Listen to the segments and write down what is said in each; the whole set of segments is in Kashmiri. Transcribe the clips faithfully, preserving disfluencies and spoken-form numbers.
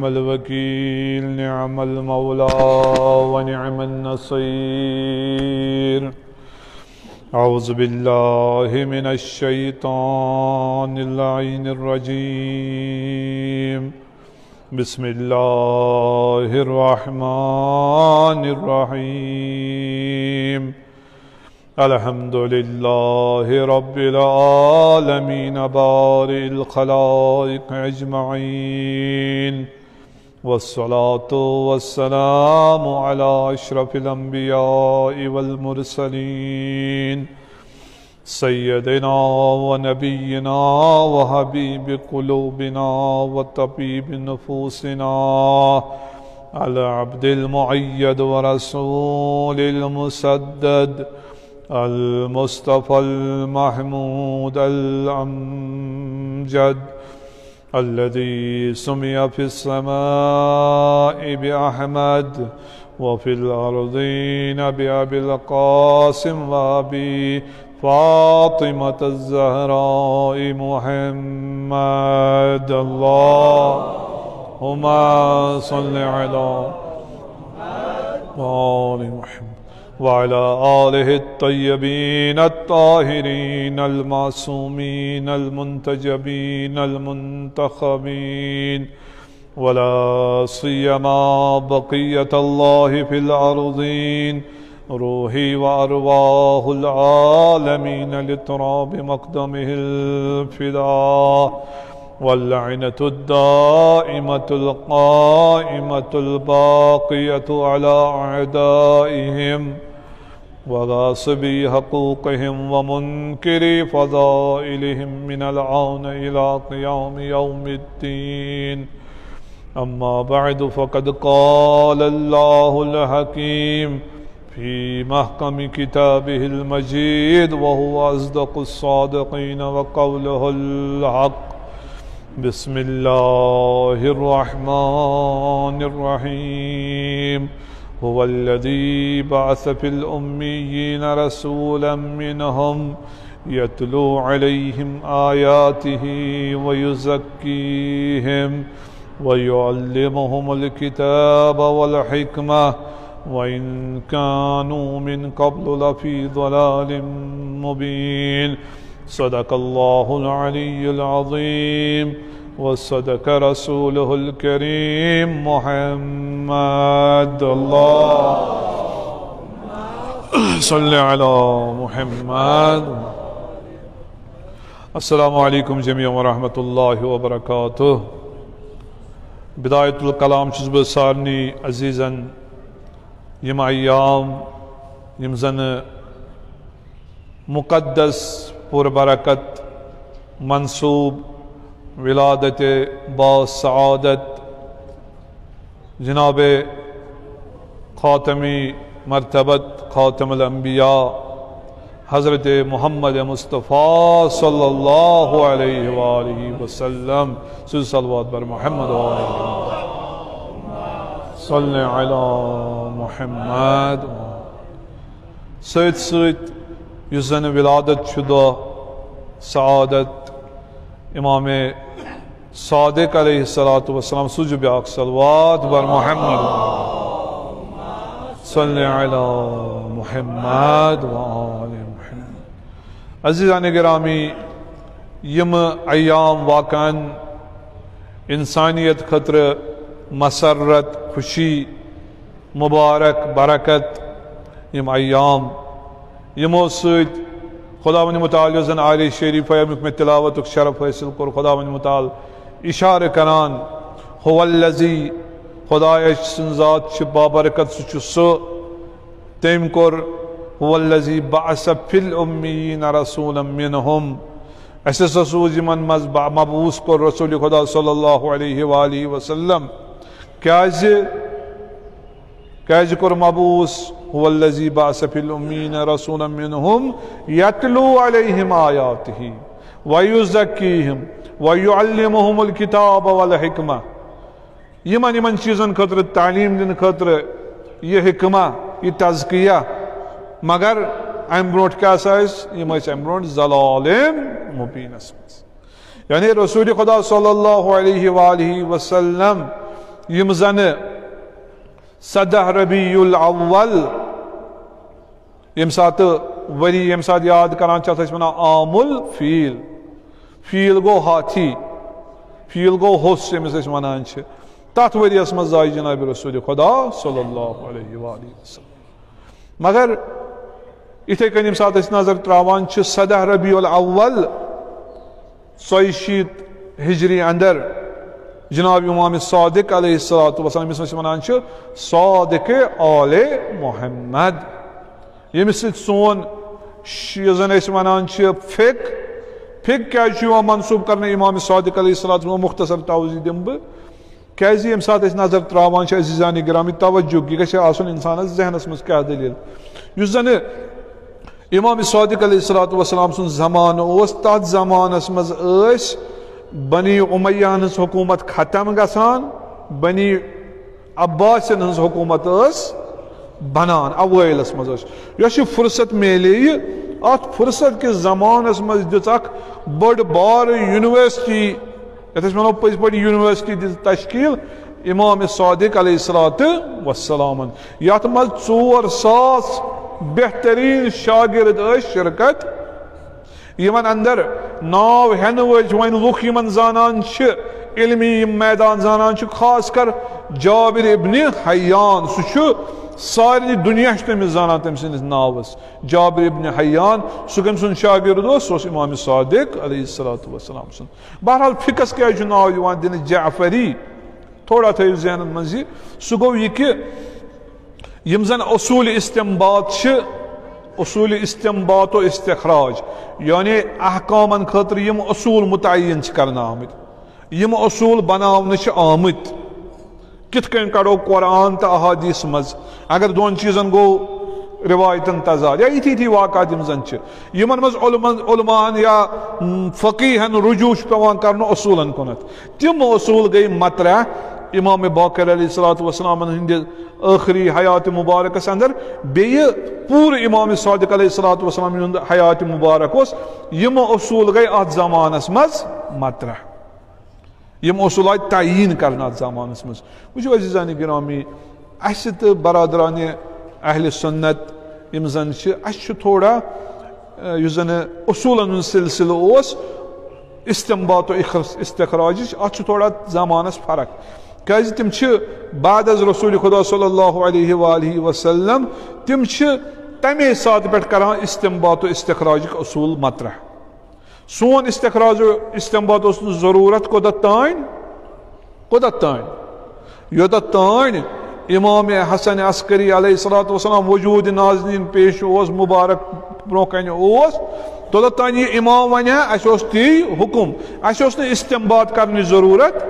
الوكيل، نعم المولى ونعم النصير. أعوذ بالله من الشيطان اللعين الرجيم. بسم الله الرحمن الرحيم. الحمد لله رب العالمين بارئ الخلائق أجمعين، والصلاة والسلام على أشرف الأنبياء والمرسلين، سيدنا ونبينا وحبيب قلوبنا وطبيب نفوسنا، العبد المؤيد ورسول المسدد، المصطفى المحمود الأمجد، الذي سمي في السماء بأحمد، وفي الأرضين بأبي القاسم وأبي فاطمة الزهراء محمد. اللهم صل على وآل محمد وعلى آله الطيبين الطاهرين المعصومين المنتجبين المنتخبين، ولا سيما بقية الله في الأرضين، روحي وأرواح العالمين لتراب مقدمه الفداء، واللعنة الدائمة القائمة الباقية على أعدائهم وغاصبي حقوقهم ومنكري فضائلهم من الآن إلى قيام يوم الدين. أما بعد، فقد قال الله الحكيم في محكم كتابه المجيد، وهو أصدق الصادقين وقوله الحق. بسم الله الرحمن الرحيم. هو الذي بعث في الأميين رسولا منهم يتلو عليهم آياته ويزكيهم ويعلمهم الكتاب والحكمة وإن كانوا من قبل لفي ضلال مبين. صدق الله العلي العظيم وصدق رسوله الكريم محمد. الله صل على محمد. السلام عليكم جميعا ورحمة الله وبركاته. بداية الكلام چھُس بہٕ سارنٕے عزیزن یِم ایام، یِم زن مقدس، پر برکت، منسوب ولادت با سعادت جناب خاتمی مرتبت خاتم الانبیاء حضرت محمد مصطفیٰ صلی اللہ علیہ وآلہ وسلم، سوزیو صلوات بر محمد و آلہ محمد۔ صلی علی محمد۔ سۭتۍ سۭتۍ یُس زن ولادت چھُ دۄہ سعادت امام صادق علیہ الصلوۃ والسلام، سوزیو بیاکھ صلوات بر محمد۔ صلی علی محمد و آل محمد۔ عزیزان گرامی، یِم ایام واقعاً انسانیت خٲطرٕ مسرت، خوشی، مبارک، برکت، یِم ایام، یِمو سۭتۍ خداوند متعال یۄس زن آیت شریفہ، ییٚمیُک مےٚ تلاوتُک شرف حٲصِل کوٚر، خداوند متعال اشارٕ کران، هو الذی، خدایہ سٕنٛز ذات چھِ بابرکت، سُہ چھُ سُہ، تٔمۍ کوٚر، هو الذی بعث فی الامیین رسولا منہم، اَسہِ ہسا سوٗز یِمن منٛز با-، مبعوث کوٚر رسول خدا صلی اللہ علیہ وآلہ وسلم۔ کیازِ؟ کیازِ کوٚر مبعوث؟ هو الذی بعث فی الامیین رسولا منہم یتلو علیہم آیاتہ ویزکیہم ویعلمہم الکتاب والحکمہ۔ یِمن، یِمن چیٖزن خٲطرٕ تعلیٖم دِنہٕ خٲطرٕ یہِ حکمہ، یہِ تزکیہ۔ مگر امہِ برونٛٹھ کیٛاہ سا ٲسۍ؟ یِم ٲسۍ امہِ برونٛٹھ ضلال مبینس منٛز۔ یعنی رسول خدا صلی اللہ علیہ وآلہ وسلم یِم زَنہٕ سَداہ ربیع الاول، ییٚمہِ ساتہٕ ؤری، ییٚمہِ ساتہٕ یاد کران چھِ، اَتھ ٲسۍ وَنان عام الفیل۔ فیل گوٚو ہاتھی، فیل گوٚو ہوٚس، ییٚمِس أسۍ وَنان چھِ۔ تَتھ ؤریَس منٛز زاے جناب رسول خدا صلی اللہ علیہ وآلہ وسلم۔ مگر یِتھَے کٔنۍ ییٚمہِ ساتہٕ أسۍ نظر ترٛاوان چھِ، سَداہ ربیع الاول، ژۄیہِ شیٖتھ ہجری اندر، جناب امام صادق علیہ الصلوۃ والسلام، ییٚمِس أسۍ وَنان چھِ صادق آل محمد، ییٚمِس سۭتۍ سون ش-، یُس زَن أسۍ وَنان چھِ فقہ، فقہ کیٛازِ چھُ یِوان منسوب کرنہٕ امام صادق علیہ الصلوۃ والسلام؟ مختصر توضیح دِمہٕ بہٕ۔ کیٛازِ ییٚمہِ ساتہٕ أسۍ نظر ترٛاوان چھِ، عزیزانِ گرامی، توجہ، یہِ گژھِ آسُن اِنسانَس ذہنَس منٛز کیٛاہ دٔلیٖل۔ یُس زَنہٕ امام صادق علیہ الصلوۃ والسلام سُنٛد زمانہٕ اوس، تَتھ زمانَس منٛز ٲسۍ بنی امیہ ہٕنٛز حکوٗمت ختم گژھان، بنی عباسن ہٕنٛز حکوٗمت ٲس بنان، اوٲیلَس منٛز ٲس۔ یۄس یہِ فرصت میلے یہِ، اَتھ فرصت کِس زمانَس منٛز دِژ اکھ بٔڑ بار یونیورسٹی، یَتھ أسۍ وَنو پٔزۍ پٲٹھۍ یونیورسٹی، دِژ تشکیٖل امام صادق علیہ الصلوۃ والسلامن، یَتھ منٛز ژور ساس بہتریٖن شاگرد ٲسۍ شرکت۔ یِمن اندر ناو ہٮ۪نہٕ وٲلۍ چھِ وۄنۍ لُکھ، یِمن زانان چھِ، علمی یِم میدان زانان چھِ، خاص کر جابر ابن حیان، سُہ چھُ سارنٕے دُنیا چھُ تٔمِس زانان تٔمۍ سٕنٛدِس ناوس۔ جابر ابن حیان، سُہ کٔمۍ سُنٛد شاگرد اوس؟ سُہ اوس امام صادق علیہ الصلوۃ والسلام سُنٛد۔ بہرحال، فقہس کیٛازِ چھُ ناو یِوان دِنہٕ جعفری؟ تھوڑا تھٲیِو ذہنن منٛز یہِ۔ سُہ گوٚو یہِ کہِ یِم زن اصوٗل استنباط چھِ، اصوٗل استنباط و استخراج، یعنی احکامن خٲطرٕ یِم اصوٗل متعین چھِ کرنہٕ آمٕتۍ، یِم اصوٗل بناونہٕ چھِ آمٕتۍ، کِتھ کٔنۍ کڑو قرآن تہٕ احادیث منٛز، اگر دۄن چیٖزن گوٚو روایتن تضاد یا یِتھی یِتھی واقعات یِم زن چھِ، یِمن منٛز علماء، علماءن یا، م، فقیہن رجوع چھُ پٮ۪وان کرنہٕ اصوٗلن کُنتھ۔ تِم اصوٗل گٔے مطرح امام باقر علیہ الصلوۃ والسلامن ہٕنٛدِ ٲخری حیات مبارکس اندر، بیٚیہِ پوٗرٕ امام صادق علیہ الصلوۃ والسلام یُنٛد حیات مبارک اوس، یِم اصوٗل گٔے اتھ زمانس منٛز مطرح۔ یِم اصوٗل آیہِ تعیٖن کرنہٕ اتھ زمانس منٛز۔ وٕچھِو عزیزانِ گرامی، اسہِ تہٕ برادرانِ اہل سنت یِم زن چھِ، اسہِ چھُ تھوڑا، اہ، یُس زن اصوٗلن ہُنٛد سلسلہٕ اوس، استنباط و اخر-، استخراجٕچ، اتھ چھُ تھوڑا زمانس فرق۔ کیازِ تِم چھِ بعد از رسول خدا صلی اللہ علیہ وآلہ وسلم، تِم چھِ تمے ساتہٕ پٮ۪ٹھ کران استنباط و استخراجٕکۍ اصوٗل مطرح۔ سون استخراج و استنباط اوس نہٕ ضروٗرت کوٚتتھ تام، کوٚتتھ تام؟ یوٚتتھ تام امام حسن عسکری علیہ الصلوۃ والسلام وجود نازنین پیش اوس، مبارک برونٛہہ کنہِ اوس، توٚتتھ تام یہِ امام ونہِ ہا، اسہِ اوس تی حکم، اسہِ اوس نہٕ استنباط کرنٕچ ضروٗرت۔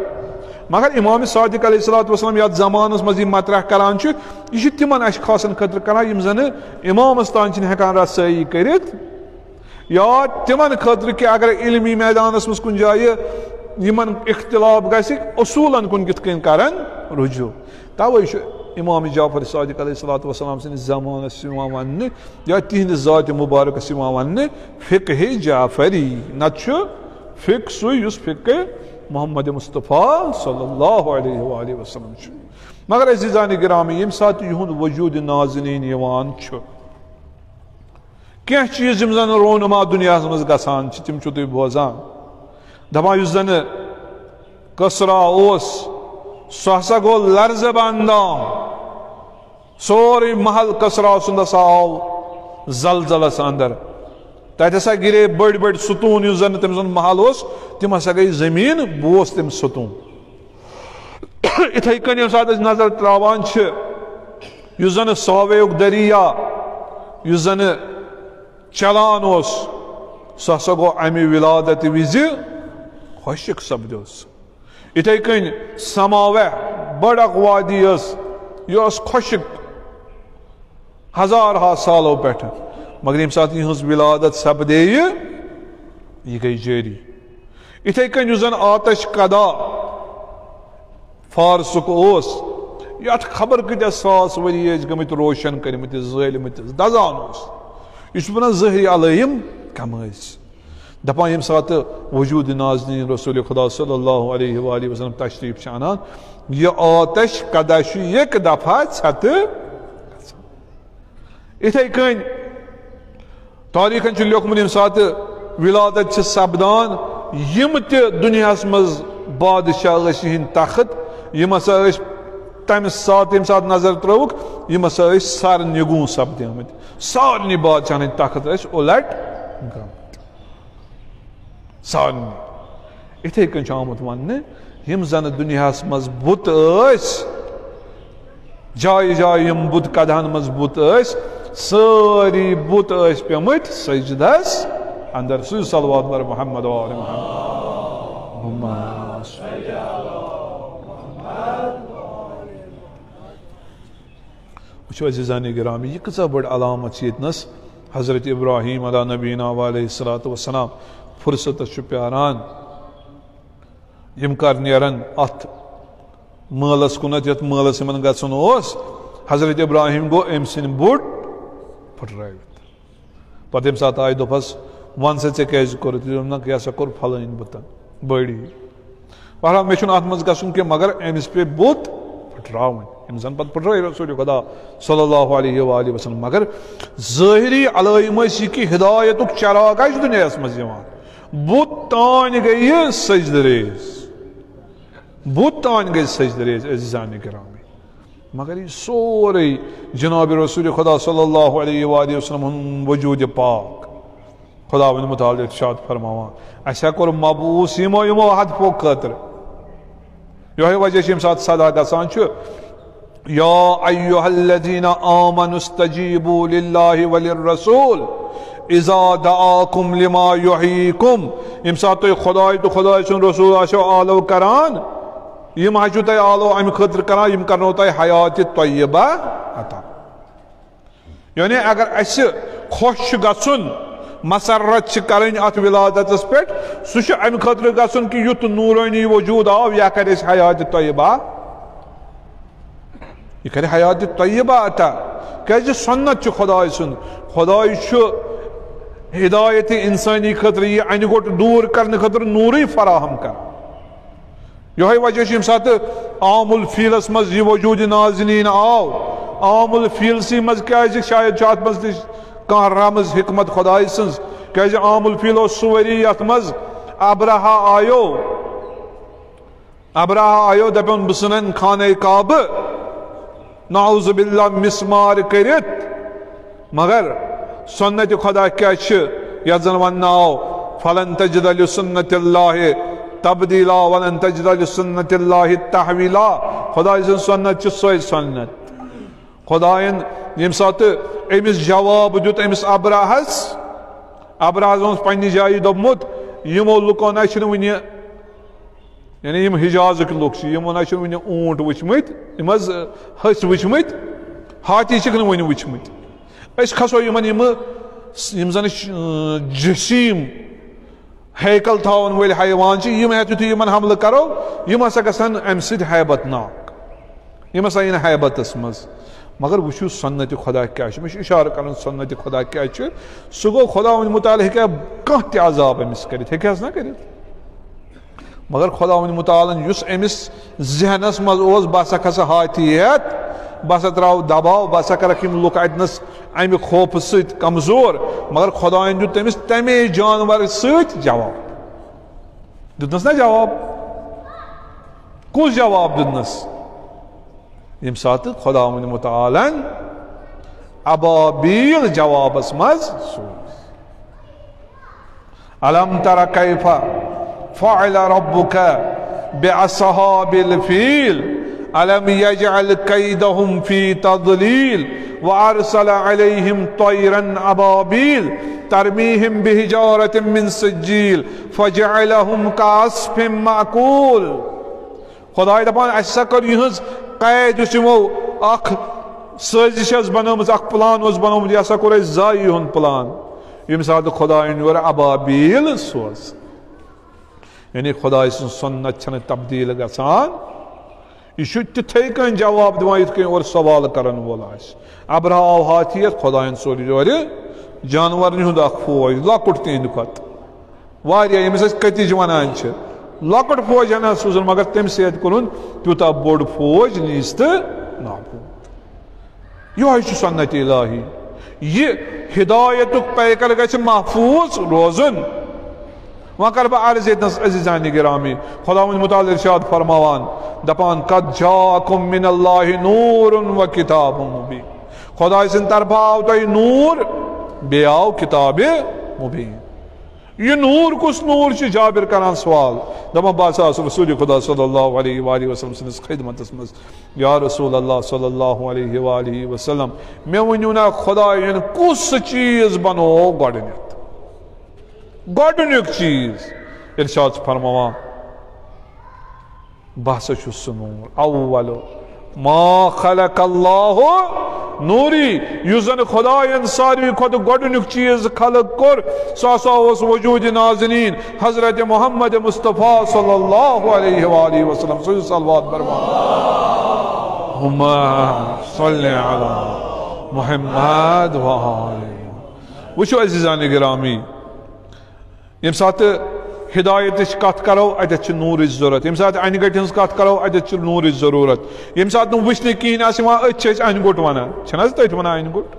مگر امام صادق علیہ الصلوۃ والسلام یتھ زمانس منٛز یہِ مطرح کران چھُ، یہِ چھُ تِمن اشخاصن خٲطرٕ کران، یِم زن امامس تام چھِنہٕ ہٮ۪کان رسٲیی کٔرِتھ۔ یا تِمن خٲطرٕ کہِ اگر علمی میدانس منٛز کُنہِ جایہِ یِمن اختلاف گژھِ، اصوٗلن کُن کِتھ کٔنۍ کرن رجوع۔ توے چھُ امام جعفر صادق علیہ الصلوۃ والسلام سٕنٛدِس زمانس یِوان وننہٕ یا تِہنٛدِس ذاتِ مبارکس یِوان وننہٕ فقہ جعفری، نتہٕ چھُ فقہ سُے یُس فقہ محمد مصطفیٰ صلی اللہ علیہ وآلہ وسلم چھُ۔ مگر عزیزانِ گرامی، ییٚمہِ ساتہٕ یِہُنٛد وجود نازنین یِوان چھُ، کینٛہہ چیٖز یِم زن رونما دُنیاہس منٛز گژھان چھِ، تِم چھِو تُہۍ بوزان۔ دپان یُس زن کسرا اوس، سُہ ہسا گوٚو لرزٕ بندام۔ سورُے محل کسرا سُنٛد ہسا آو زلزلس اندر۔ تتہِ ہسا گرے بٔڑۍ بٔڑۍ ستوٗن، یُس زن تٔمۍ سُنٛد محل اوس، تِم ہسا گٔے زٔمیٖن بوس تٔمۍ ستوٗن۔ اِتھَے کٔنۍ ییٚمہِ ساتہٕ أسۍ نظر ترٛاوان چھِ، یُس زَن ساویُک دریا، یُس زَن چلان اوس، سُہ ہسا گوٚو اَمہِ ولادت وِزِ خۄشک سپدیو سُہ۔ اِتھَے کٔنۍ سماوہ، بٔڑ اکھ وادی ٲس، یہِ ٲس خۄشک ہزار ہا سالو پٮ۪ٹھٕ، مگر ییٚمہِ ساتہٕ یِہٕنٛز ولادت سپدے، یہِ گٔے جٲری۔ اِتھَے کٔنۍ یُس زَن آتش کدا فارسُک اوس، یَتھ خبر کۭتیٛاہ ساس ؤری ٲسۍ گٔمٕتۍ روشن کٔرمٕتِس، زٲلمٕتِس، دَزان اوس۔ یہِ چھُ وَنان ظٲہری علٲیم کَم ٲسۍ۔ دپان ییٚمہِ ساتہٕ وجود نازنین رسول خدا صلی اللہ علیہ وآلہ وسلم تشریف چھِ انان، یہِ آتش کدہ چھُ یک دفعہ ژھٮ۪تہٕ۔ اِتھے کٔنۍ تاریخن چھُ لیوٚکھمُت، ییٚمہِ ساتہٕ ولادت چھِ سپدان، یِم تہِ دُنیاہس منٛز بادشاہ ٲسۍ، یِہنٛدۍ تخت، یِم ہسا ٲسۍ تمہِ ساتہٕ، ییٚمہِ ساتہٕ نظر ترٲوُکھ، یِم ہسا ٲسۍ سر نگوٗن سپدیمٕتۍ۔ سارنٕے بادشاہن ہٕنٛدۍ تخت ٲسۍ اُلٹ گٔمٕتۍ۔ سارنٕے۔ اِتھے کٔنۍ چھُ آمُت وننہٕ، یِم زن دُنیاہس منٛز بُت ٲسۍ، جایہِ جایہِ یِم بُت کدہن منٛز بُت ٲسۍ، سٲری بُت ٲسۍ پیمٕتۍ سجدس اندر۔ سُے صلوات بر محمد و آل محمد۔ وٕچھِو عزیزانِ گرامی، یہِ کۭژاہ بٔڑ علامت چھِ ییٚتنَس حضرت ابراہیم علیٰ نبینا و علیہ الصلوۃ والسلام فرصتس چھُ پیاران۔ یِم کر نیرن اتھ مٲلس کُنتھ، یتھ مٲلس یِمن گژھُن اوس، حضرت ابراہیم گوٚو أمۍ سٕنٛدۍ بُٹ پھٕٹرٲوِتھ۔ پتہٕ ییٚمہِ ساتہٕ آیہِ، دوٚپہس، "وَن سا، ژےٚ کیٛازِ کوٚرُتھ یہِ؟" دوٚپُن، "نہ، یہِ ہسا کوٚر پھلٲنۍ بُتن، بٔڑۍ ہی۔" بہرحال، مےٚ چھُنہٕ اتھ منٛز گژھُن کینٛہہ، مگر أمِس پیٚیہِ بُت پھٕٹراوٕنۍ۔ أمۍ زن پتہٕ پھٕٹرٲے رسول خدا صلی اللہ علیہ وآلہ وسلم۔ مگر ظٲہری علٲیم ٲسۍ یہِ کہِ ہدایتُک چراغ آسہِ دُنیاہس منٛز یِوان۔ بُت تانۍ گٔیہِ سجدٕ ریز۔ بُت تانۍ گٔیہِ سجدٕ ریز، عزیزانِ گرامی۔ مگر یہِ سورُے جناب رسول خدا صلی اللہ علیہ وآلہ وسلم ہُنٛد وجود پاک۔ خداوند متعال ارشاد فرماوان، اسہِ ہا کوٚر مبعوث یِمو، یِمو ہدفو خٲطرٕ۔ یۄہے وجہ چھُ ییٚمہِ ساتہٕ صدا گژھان چھُ، یا ایھا الذین آمنوا استجیبوا للہ وللرسول اذا دعاکم لما یحییکم۔ ییٚمہِ ساتہٕ تُہۍ خداے تہٕ خداے سُنٛد رسول آسیو آلو کران، یِم آسیو تۄہہِ آلو امہِ خٲطرٕ کران، یِم کرنو تۄہہِ حیات طیبہ عطا۔ یعنی اگر اسہِ خۄش چھُ گژھُن، مسرت چھِ کرٕنۍ اتھ ولادتس پٮ۪ٹھ، سُہ چھُ امہِ خٲطرٕ گژھُن کہِ یُتھ نورانی وجود آو، یہِ کرِ اسہِ حیات طیبہ، یہِ کرِ حیات طیبہ عطا۔ کیازِ سنت چھُ خداے سُنٛد، خداے چھُ ہدایت انسانی خٲطرٕ، یہِ انہِ گوٚٹ دوٗر کرنہٕ خٲطرٕ نورٕے فراہم کران۔ یۄہے وجہ چھُ ییٚمہِ ساتہٕ عام الفیلس منٛز یہِ وجود نازنین آو۔ عام الفیلسٕے منٛز کیازِ؟ شاید چھُ اتھ منٛز تہِ کانٛہہ رمز حکمت خداے سٕنٛز۔ کیازِ عام الفیل اوس سُہ ؤری یتھ منٛز ابرہہ آیو۔ ابرہہ آیو، دپیوٚن، "بہٕ ژھٕنن خانہ کعبہٕ، نعوذ باللہ، مسمار کٔرِتھ۔" مگر سنت خدا کیٛاہ چھِ؟ یتھ زن وننہٕ آو، "فلن تجد لسنت اللہ تبدیلا ولن تجد لسنت اللہ تحویلا۔" خداے سٕنٛز سنت چھِ سۄے سنت۔ خداین ییٚمہِ ساتہٕ أمِس جواب دیُت، أمِس ابرہس، ابرہس اوس پننہِ جایہِ دوٚپمُت، یِمو لُکو نہ چھِنہٕ وُنہِ، یعنی یِم حجازٕکۍ لُکھ چھِ، یِمو نہ چھِنہٕ وُنہِ اوٗنٹ وٕچھمٕتۍ، یِم حظ، ٲ، ۂسۍ وٕچھمٕتۍ، ہاتھی چھِکھ نہٕ وُنہِ وٕچھمٕتۍ۔ أسۍ کھسو یِمن، یِم، یِم زن ش-، جسیٖم ہیکل تھاون وٲلۍ حیوان چھِ، یِم ہٮ۪تھ یُتھُے یِمن حملہٕ کرو، یِم ہسا گژھن امہِ سۭتۍ ہیبت ناک، یِم ہسا یِن ہیبتس منٛز۔ مگر وٕچھِو سنت خدا کیٛاہ چھِ، مےٚ چھُ اشارٕ کرُن سنت خدا کیٛاہ چھِ۔ سُہ گوٚو، خداوند متعال ہیٚکہِ ہا کانٛہہ تہِ عذاب أمِس کٔرِتھ، ہیٚکہِ حظ نہ کٔرِتھ؟ مگر خداوند متعالن یُس أمِس ذہنس منٛز اوس، بہٕ ہسا کھسہٕ ہاتھی ہٮ۪تھ، بہٕ ہسا تراوٕ دباو، بہٕ ہسا کرکھ یِم لُکھ اتنس امہِ خوفہٕ سۭتۍ کمزور، مگر خداین دیُت تٔمِس تمے جانور سۭتۍ جواب۔ دیُتنس نا جواب؟ کُس جواب دیُتنس؟ ییٚمہِ ساتہٕ خداوند متعالن ابابیل جوابس منٛز سوز۔ الم تر کیف فعل ربک باصحاب الفیل الم یجعل کیدہم فی تضلیل وارسل علیہم طیرا ابابیل ترمیہم بحجارة من سجیل فجعلہم کعصف مأکول۔ خداے دپان، اسہِ ہسا کٔر یِہٕنٛز قید، یُس یِمو اکھ سٲزِش ٲس بنٲومٕژ، اکھ پلان اوس بنوومُت، یہِ ہسا کوٚر اسہِ ضایع یِہُنٛد پلان۔ ییٚمہِ ساتہٕ خدایَن یورٕ ابابیل سوز، یعنی خداے سٕنٛز سنت چھنہٕ تبدیل گژھان۔ یہِ چھُ تِتھے کٔنۍ جواب دِوان، یِتھ کٔنۍ اورٕ سوال کرن وول آسہِ۔ ابرہہ آو ہاتھی ہٮ۪تھ، خدایَن سوز یورٕ جانورن ہُنٛد اکھ فوج، لۄکُٹ تِہنٛدِ کھۄتہٕ۔ واریاہ، ییٚمِس أسۍ کٔتِج وَنان چھِ، لۄکُٹ فوج ہنا سوٗزُن، مگر تٔمۍ سۭتۍ کوٚرُن تیوٗتاہ بوٚڑ فوج نیٖز تہٕ نابوٗد۔ یِہوٚے چھُ سنت الہی۔ یہِ ہدایتُک پیکر گژھِ محفوظ روزُن۔ وۄنۍ کَرٕ بہٕ عرض ییٚتنَس، عزیزانِ گرامی، خداوند متعال ارشاد فرماوان، دَپان، "قد جاءکم من اللہ نور و کتاب مبین۔" خداے سٕنٛدِ طرفہٕ آو تۄہہِ نوٗر، بیٚیہِ آو کتابِ مبین۔ یہِ نوٗر کُس نوٗر چھُ؟ جابر کران سوال، دَپان، "بہٕ ہسا آسہٕ رسول خدا صلی اللہ علیہ وآلہ وسلم سٕنٛدِس خدمتس منٛز، یا رسول اللہ صلی اللہ علیہ وآلہ وسلم، مےٚ ؤنِو نا، خدایَن کُس چیٖز بنوو گۄڈٕنیتھ؟ گۄڈٕنیُک چیٖز؟" ارشاد چھُ فرماوان، بہٕ ہسا چھُس سُہ نوٗر۔ اول ما خلق اللہ نوری، یُس زن خدایَن ساروی کھۄتہٕ گۄڈٕنیُک چیٖز خلق کوٚر، سُہ ہسا اوس وجود نازنین حضرت محمد مصطفیٰ صلی اللہ علیہ وآلہ وسلم۔ سُہ صلوات برما، اللہم صل علی محمد و آل۔ وٕچھِو عزیزانِ گرامی، ییٚمہِ ساتہٕ ہدایتٕچ کتھ کرو، اتٮ۪تھ چھِ نوٗرٕچ ضروٗرت۔ ییٚمہِ ساتہٕ انہِ گٔٹہِ ہٕنٛز کتھ کرو، اتٮ۪تھ چھِ نوٗرٕچ ضروٗرت۔ ییٚمہِ ساتہٕ نہٕ وٕچھنہٕ کِہیٖنۍ آسہِ یِوان، أتھۍ چھِ أسۍ انہِ گوٚٹ ونان۔ چھِنہٕ حظ تٔتھۍ ونان انہِ گوٚٹ؟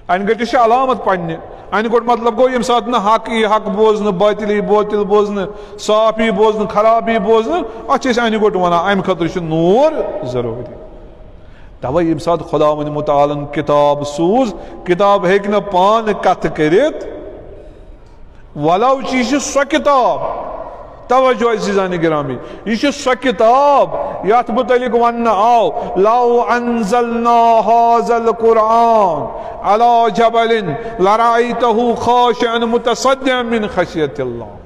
انہِ گٔٹِس چھِ علامت پننہِ۔ انہِ گوٚٹ مطلب گوٚو، ییٚمہِ ساتہٕ نہٕ حق یی حق بوزنہٕ، باطل یی باطل بوزنہٕ، صاف یی بوزنہٕ، خراب یی بوزنہٕ، اتھ چھِ أسۍ انہِ گوٚٹ ونان۔ امہِ خٲطرٕ چھُ نوٗر ضروٗری۔ توے ییٚمہِ ساتہٕ خداوند متعالن کتاب سوٗز، کتاب ہیٚکہِ نہٕ پانہٕ کتھ کٔرِتھ، ولو چی چھِ سۄ کتاب، توجہ عزیزانِ گرامی، یہِ چھِ سۄ کتاب یتھ متعلق وننہٕ آو، "لو انزلنا هذا القرآن على جبل لرأيته خاشعا متصدعا من خشية الله۔"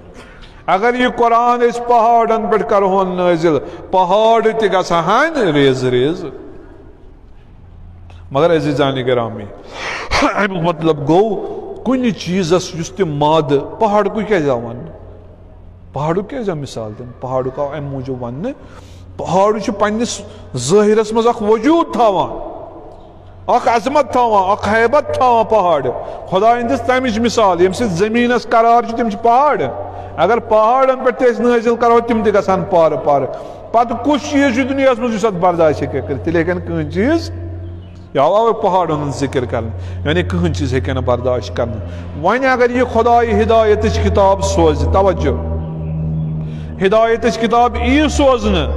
اگر یہِ قرآن أسۍ پہاڑن پٮ۪ٹھ کرہون نٲزِل، پہاڑ تہِ گژھہن ریزٕ ریزٕ۔ مگر عزیزانِ گرامی، اَمیُک مطلب گوٚو، کُنہِ چیٖزس یُس تہِ مادٕ، پہاڑکُے کیازِ آو وننہٕ؟ پہاڑُک کیازِ آو مثال دِنہٕ؟ پہاڑُک آو امہِ موٗجوٗب وننہٕ، پہاڑ چھُ پننِس ظٲہرس منٛز اکھ وجوٗد تھاوان، اکھ عظمت تھاوان، اکھ ہیبت تھاوان پہاڑ۔ خدایَن دِژ تمِچ مثال، ییٚمہِ سۭتۍ زٔمیٖنس قرار چھُ، تِم چھِ پہاڑ۔ اگر پہاڑن پٮ۪ٹھ تہِ أسۍ نٲزِل کرو، تِم تہِ گژھن پارٕ پارٕ۔ پتہٕ کُس چیٖز چھُ دُنیاہَس منٛز یُس اَتھ برداش ہیٚکہِ کٔرِتھ؟ تیٚلہِ ہیٚکن کٕہٕنۍ چیٖز، یا آو پہاڑن ہُنٛد ذِکِر کرنہٕ، یعنی کٕہٕنۍ چیٖز ہیٚکہِ نہٕ برداش کرنہٕ۔ وۄنۍ اگر یہِ خداے ہدایتٕچ کِتاب سوزِ، توجہ، ہدایتٕچ کِتاب یی سوزنہٕ،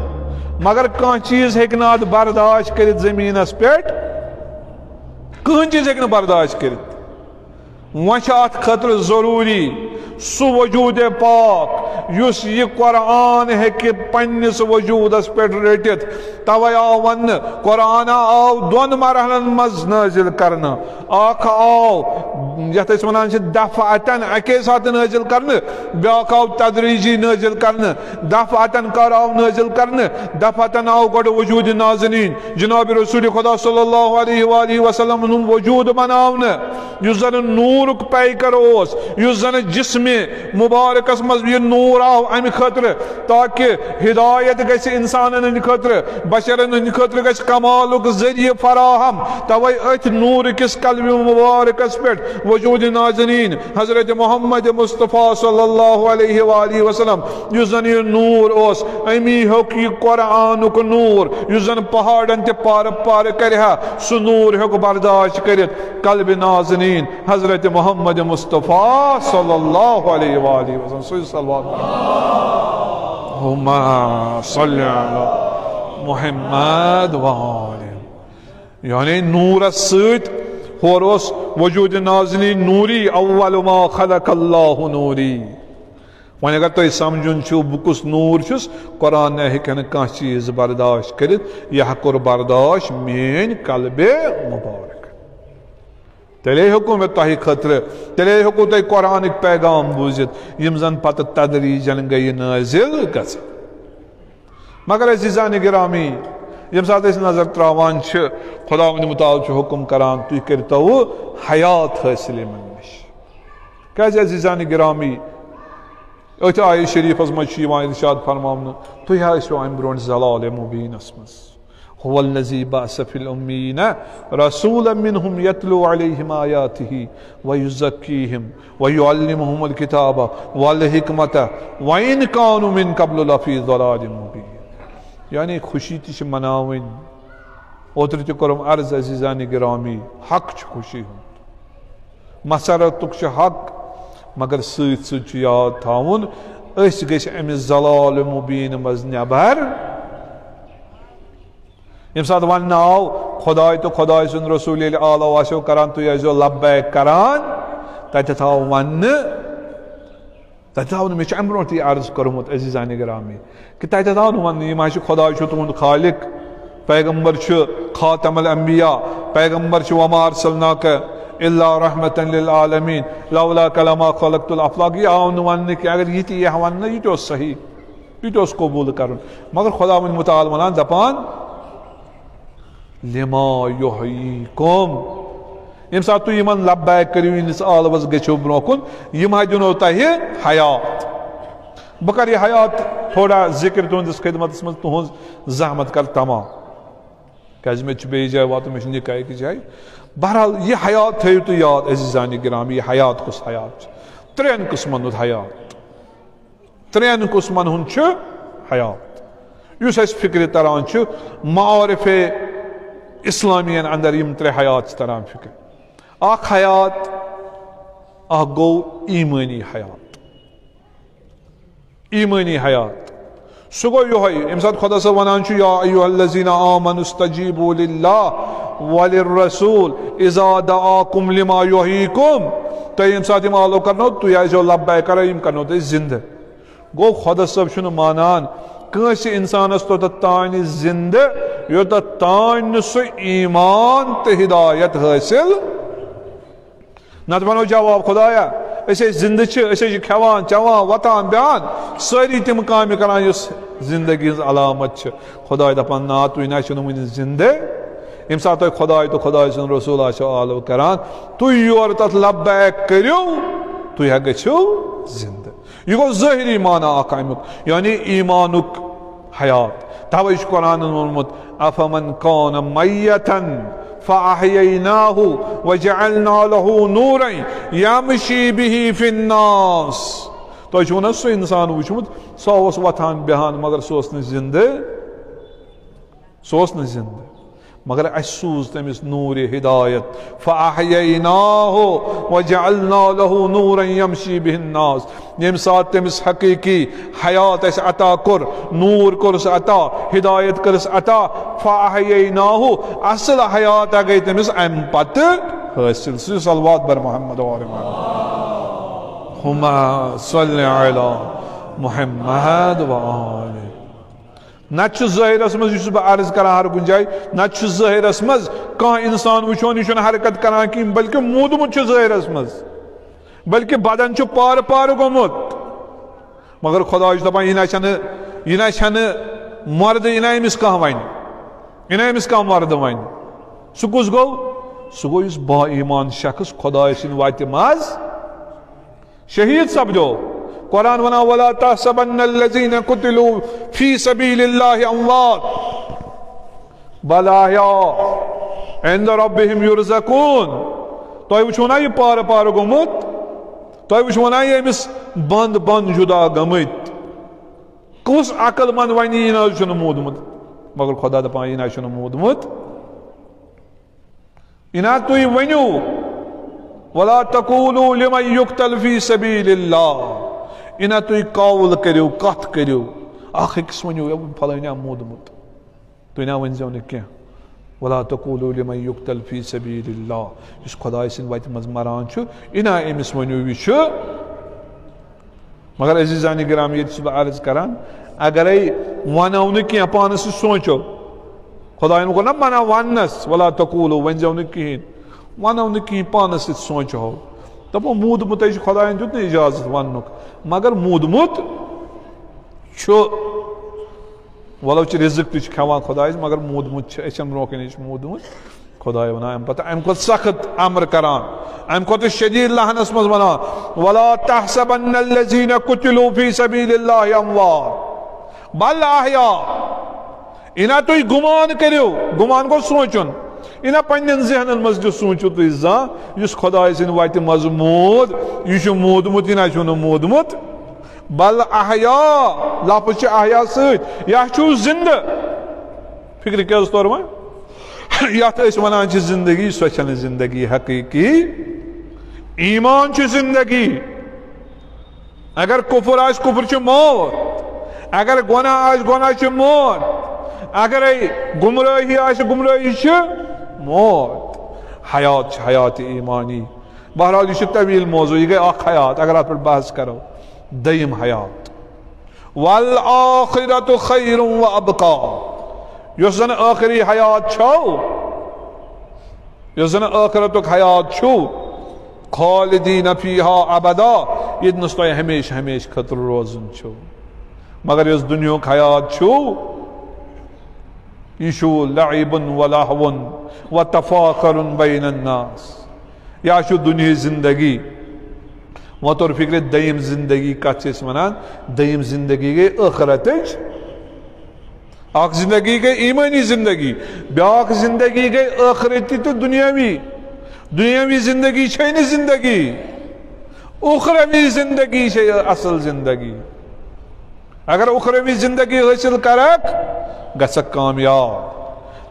مگر کانٛہہ چیٖز ہیٚکہِ نہٕ اَتھ برداش کٔرِتھ زٔمیٖنَس پٮ۪ٹھ، کٕہٕنۍ چیٖز ہیٚکہِ نہٕ برداش کٔرِتھ۔ وۄنۍ چھِ اَتھ خٲطرٕ ضروٗری سُہ وجوٗدِ پاک یُس یہِ قرآن ہیٚکہِ پننِس وجوٗدس پٮ۪ٹھ رٔٹِتھ۔ توے آو وننہٕ، قرآن آو دۄن مرحلن منٛز نٲزِل کرنہٕ۔ اکھ آو، یتھ أسۍ ونان چھِ دفعتن، اکے ساتہٕ نٲزِل کرنہٕ، بیاکھ آو تدریجی نٲزِل کرنہٕ۔ دفعتن کر آو نٲزِل کرنہٕ؟ دفعتن آو گۄڈٕ وجوٗدِ نازنین، جناب رسول خدا صلی اللہ علیہ وآلہ وسلم ہُنٛد وجوٗد بناونہٕ، یُس زن نوٗرُک پیکر اوس، یُس زن جسمِ مبارکس منٛز یہِ نوٗر آو امہِ خٲطرٕ تاکہ ہدایت گژھِ انسانن ہٕنٛدِ خٲطرٕ، بشرن ہٕنٛدِ خٲطرٕ گژھِ کمالُک ذٔریعہٕ فراہم۔ توے أتھۍ نوٗرٕ کِس قلبِ مبارکس پٮ۪ٹھ وجوٗدِ نازنین حضرت محمد مصطفیٰ صلی اللہ علیہ وآلہ وسلم، یُس زن یہِ نوٗر اوس، امی ہیوٚک یہِ قرآنُک نوٗر، یُس زن پہاڑن تہِ پارٕ پارٕ کرِ ہا، سُہ نوٗر ہیوٚک برداشت کٔرِتھ قلبِ نازنین حضرت محمد مصطفیٰ صلی اللہ علیہ وآلہ وسلم۔ سُے صلوات۔ اللہم صل علی محمد و آل۔ یعنی نوٗرس سۭتۍ ہورٕ اوس وجوٗدِ نازنین نوٗری، اول ما خلق اللہ نوٗری۔ وۄنۍ اگر تۄہہِ سمجھُن چھُو بہٕ کُس نوٗر چھُس، قرآن نہ ہیٚکہِ نہٕ کانٛہہ چیٖز برداشت کٔرِتھ، یہِ ہا کوٚر برداشت میٲنۍ قلبِ مبارک۔ تیٚلے ہیوٚکوُ مےٚ تۄہہِ خٲطرٕ، تیٚلے ہیوٚکوُ تۄہہِ قرآنٕکۍ پیغام بوٗزِتھ، یِم زن پتہٕ تدریجن گٔیہِ نٲزِل گژھان۔ مگر عزیزانِ گرامی، ییٚمہِ ساتہٕ أسۍ نظر تراوان چھِ، خداوند متعال چھُ حکم کران، "تُہۍ کٔرتو حیات حٲصِل یِمن نِش۔" کیازِ عزیزانِ گرامی، أتھۍ آیہِ شریفس منٛز چھُ یِوان ارشاد فرماونہٕ، "تُہۍ ہا ٲسِو امہِ برونٛٹھ ضلالِ مبیٖنس منٛز۔" هو الذي بعث في الأميين رسولا منهم يتلو عليهم آياته ويزكيهم ويعلمهم الكتاب والحكمة وإن كانوا من قبل لفي ضلال مبين۔ یعنی خوشی تہِ چھِ مناوٕنۍ۔ اوترٕ تہِ کوٚرُم عرض عزیزانِ گرامی، حق چھُ خوشی ہُنٛد۔ مسرتُک چھُ حق، مگر سۭتۍ سۭتۍ چھُ یاد تھاوُن، أسۍ گٔژھۍ اَمہِ ضلال مبین منٛز نٮ۪بر۔ ییٚمہِ ساتہٕ وننہٕ آو، خۄداے تہٕ خۄداے سُنٛد رسول ییٚلہِ آلو آسیو کران، تُہۍ ٲسۍزیو لبیک کران، تتٮ۪تھ آو وننہٕ، تتٮ۪تھ آو نہٕ، مےٚ چھُ امہِ برونٛٹھ تہِ عرض کوٚرمُت عزیزانِ گرامی، کہ تتٮ۪تھ آو نہٕ وننہٕ، یِم حظ چھِ، خۄداے چھُ تُہُنٛد خالق، پیغمبر چھُ خاتم الانبیاء، پیغمبر چھُ وما ارسلناک الا رحمة للعالمین، لولاک لما خلقت الافلاک، یہِ آو نہٕ وننہٕ کینٛہہ۔ اگر یہِ تہِ یی ہا وننہٕ، یہِ تہِ اوس صحیح، یہِ تہِ اوس قبول کرُن۔ مگر خۄداوند متعال ونان، دپان، لما یحییکم۔ ییٚمہِ ساتہٕ تُہۍ یِمن لبیک کٔرِو، یِہنٛدِس آلوس گٔژھِو برونٛہہ کُن، یِم ہا دِنو تۄہہِ حیات۔ بہٕ کرٕ یہِ حیات تھوڑا ذکر تُہنٛدِس خدمتس منٛز، تُہنٛز زحمت کر تمام، کیازِ مےٚ چھُ بیٚیہِ جایہِ واتُن، مےٚ چھُ نکاح أکِس جایہِ۔ بہرحال، یہِ حیات تھٲیِو تُہۍ یاد، عزیزانِ گرامی، یہِ حیات کُس حیات چھُ؟ ترٛٮ۪ن قٕسمن ہُنٛد حیات۔ ترٛٮ۪ن قٕسمن ہُنٛد چھُ حیات۔ یُس اَسہِ فِکرِ تران چھُ، معارف اسلامیَن اندر یِم ترٛےٚ حیات چھِ تران فِکرِ۔ اکھ حیات، اکھ گوٚو ایٖمٲنی حیات۔ ایٖمٲنی حیات۔ سُہ گوٚو یِہوٚے، ییٚمہِ ساتہٕ خۄدا صٲب وَنان چھُ، یا ایھا الذین آمنوا استجیبوا للہ وللرسول اذا دعاکم لما یحییکم۔ تۄہہِ ییٚمہِ ساتہٕ یِم آلو کرنو، تُہۍ ٲسۍزیو لبیک کران، یِم کرنو تۄہہِ زِندٕ۔ گوٚو، خۄدا صٲب چھُنہٕ مانان کٲنٛسہِ اِنسانَس توٚتَتھ تانۍ زِندٕ، یوٚتَتھ تانۍ نہٕ سُہ ایٖمان تہٕ ہدایت حٲصِل۔ نَتہٕ وَنو جواب، خۄدایا، أسۍ ٲسۍ زِندٕ چھِ، أسۍ ٲسۍ کھٮ۪وان، چٮ۪وان، وۄتھان، بیٚہان، سٲری تِم کامہِ کران، یُس زِندگی ہٕنٛز علامت چھِ۔ خۄداے دَپان، نا، تُہۍ نہ چھِو نہٕ وُنہِ زِندٕ۔ ییٚمہِ ساتہٕ تۄہہِ خۄداے تہٕ خۄداے سُنٛد رسول آسیو آلو کران، تُہۍ یورٕ تَتھ لبیک کٔرِو، تُہۍ ہا گٔژھِو زِندٕ۔ یہِ گوٚو ظٲہری معنی اکھ اَمیُک، یعنی ایٖمانُک حیات۔ توے چھُ قرآنن ووٚنمُت، افمن کان میتا فاحییناہ وجعلنا لہ نورا یمشی بہ فی الناس۔ تۄہہِ چھُو نہ سُہ اِنسان وٕچھمُت، سُہ اوس وۄتھان بیٚہان، مگر سُہ اوس نہٕ زِندٕ۔ سُہ اوس نہٕ زِندٕ، مگر اَسہِ سوٗز تٔمِس نوٗرِ ہدایت۔ فَأَحْيَيْنَاهُ وَجَعَلْنَا لَهُ نُورًا يَمْشِي بِهِ النَّاسُ۔ ییٚمہِ ساتہٕ تٔمِس حقیٖقی حیات اَسہِ عطا کوٚر، نوٗر کوٚرُس عطا، ہدایت کٔرٕس عطا، فَأَحْيَيْنَاهُ، اَصٕل حیات گٔے تٔمِس اَمہِ پتہٕ حٲصِل۔ سُہ صلوات بر محمد و آل محمد۔ اللہم صل علی محمد و آل۔ نتہٕ چھُ ظٲہِرس منٛز، یہِ چھُس بہٕ عرض کران ہر کُنہِ جایہِ، نتہٕ چھُ ظٲہِرس منٛز کانٛہہ اِنسان وٕچھون، یہِ چھُنہٕ حرکت کران کِہیٖنۍ، بلکہِ موٗدمُت چھُ ظٲہِرس منٛز، بلکہِ بدن چھُ پارٕ پارٕ گوٚمُت۔ مگر خۄداے چھُ دَپان، یہِ نہ چھَنہٕ، یہِ نہ چھَنہٕ مردٕ، یہِ نہ أمِس کانٛہہ وَنہِ، یہِ نہ أمِس کانٛہہ مردٕ وَنہِ۔ سُہ کُس گوٚو؟ سُہ گوٚو یُس با ایٖمان شخص خۄداے سٕنٛدِ وَتہِ منٛز شہید سپدیو۔ قرآن ونان، ولا تحسبن الذين قتلوا في سبيل الله اموات بل احياء عند ربهم يرزقون۔ تۄہہِ وٕچھو نا یہِ پارٕ پارٕ گوٚمُت؟ تۄہہِ وٕچھو نا یہِ أمِس بند بند جدا گٔمٕتۍ؟ کُس عقل مند ونہِ یہِ نہ حظ چھُنہٕ موٗدمُت؟ مگر خۄدا دپان، یہِ نہ چھُنہٕ موٗدمُت۔ اِنا تُہۍ ؤنِو، ولا تقولوا لمن يقتل في سبيل الله۔ اِنا تُہۍ قول کٔرِو، کتھ کٔرِو، اکھ أکِس ؤنِو، "ہے، فلٲنۍ آو موٗدمُت۔" تُہۍ نہ ؤنۍزیو نہٕ کینٛہہ۔ ولا تقولوا لمن يقتل في سبيل الله۔ یُس خۄداے سٕنٛدِ وتہِ منٛز مران چھُ، اِنا أمِس ؤنِو، یہِ چھُ مگر عزیزانِ گرامی، ییٚتہِ چھُس بہٕ عرض کران، اگرے ونو نہٕ کینٛہہ، پانس سۭتۍ سونٛچو۔ خۄدایَن کوٚر نا منع وننس، ولا تقولوا، ؤنۍزیو نہٕ کِہیٖنۍ۔ ونو نہٕ کِہیٖنۍ، پانس سۭتۍ سونٛچہو۔ دپو، موٗدمُت ہے چھُ، خۄدایَن دیُت نہٕ اجازت وننُک، مگر موٗدمُت چھُ۔ ولو چھِ رزق تہِ چھِ کھٮ۪وان خۄدایَس، مگر موٗدمُت چھُ، أچھن برونٛہہ کنہِ چھُ موٗدمُت۔ خدای ونان امہِ پتہٕ، امہِ کھۄتہٕ سخت امر کران، امہِ کھۄتہٕ شدید لہنس منٛز ونان، ولا تحسبن الذين قتلوا في سبيل الله اموات بل احياء یہِ نہ تُہۍ گُمان کٔرِو، گُمان گوٚو سونٛچُن۔ یہِ نہ پننٮ۪ن ذہنن منٛز تہِ سونٛچِو تُہۍ زانٛہہ، یُس خۄداے سٕنٛدِ وتہِ منٛز موٗد، یہِ چھُ موٗدمُت، یہِ نہ چھُنہٕ موٗدمُت۔ بل احیا، لفظ چھِ احیا سۭتۍ، یا چھُو زندٕ۔ فکرِ کیٛاہ حظ توٚر وۄنۍ؟ یتھ أسۍ ونان چھِ زندگی، سۄ چھنہٕ زندگی حقیقی۔ ایمان چھُ زندگی۔ اگر کفر آسہِ، کفر چھُ موت۔ اگر گۄناہ آسہِ، گۄناہ چھُ موت۔ اگرے گمراہی آسہِ، گمراہی چھِ موت۔ حیات چھِ حیات ایمانی۔ بہرحال، یہِ چھُ طویل موضوع، یہِ گٔے اکھ حیات، اگر اتھ پٮ۪ٹھ بحث کرو۔ دوٚیِم حیات، والآخرة خیر و ابقا، یۄس زن ٲخری حیات چھو، یۄس زن ٲخرتُک حیات چھُ، خالدین فیہا ابدا، ییٚتہِ نَس تۄہہِ ہمیشہِ ہمیشہِ خٲطرٕ روزُن چھُ۔ مگر یۄس دُنیاہُک حیات چھُ، یہِ چھُ لعب و لہو و تفاخر بین الناس۔ یا چھُ دُنیاہٕچ زندگی۔ وۄنۍ توٚر فِکرِ دوٚیِم زندگی کَتھ چھِ أسۍ وَنان؟ دوٚیِم زندگی گٔے ٲخرتٕچ۔ اکھ زندگی گٔے ایمٲنی زندگی، بیٛاکھ زندگی گٔے ٲخرتی تہٕ دُنیاوی۔ دُنیاوی زندگی چھے نہٕ زندگی، اُخروی زندگی چھے اصل زندگی۔ اگر اُخروی زندگی حٲصِل کرکھ، گژھکھ کامیاب۔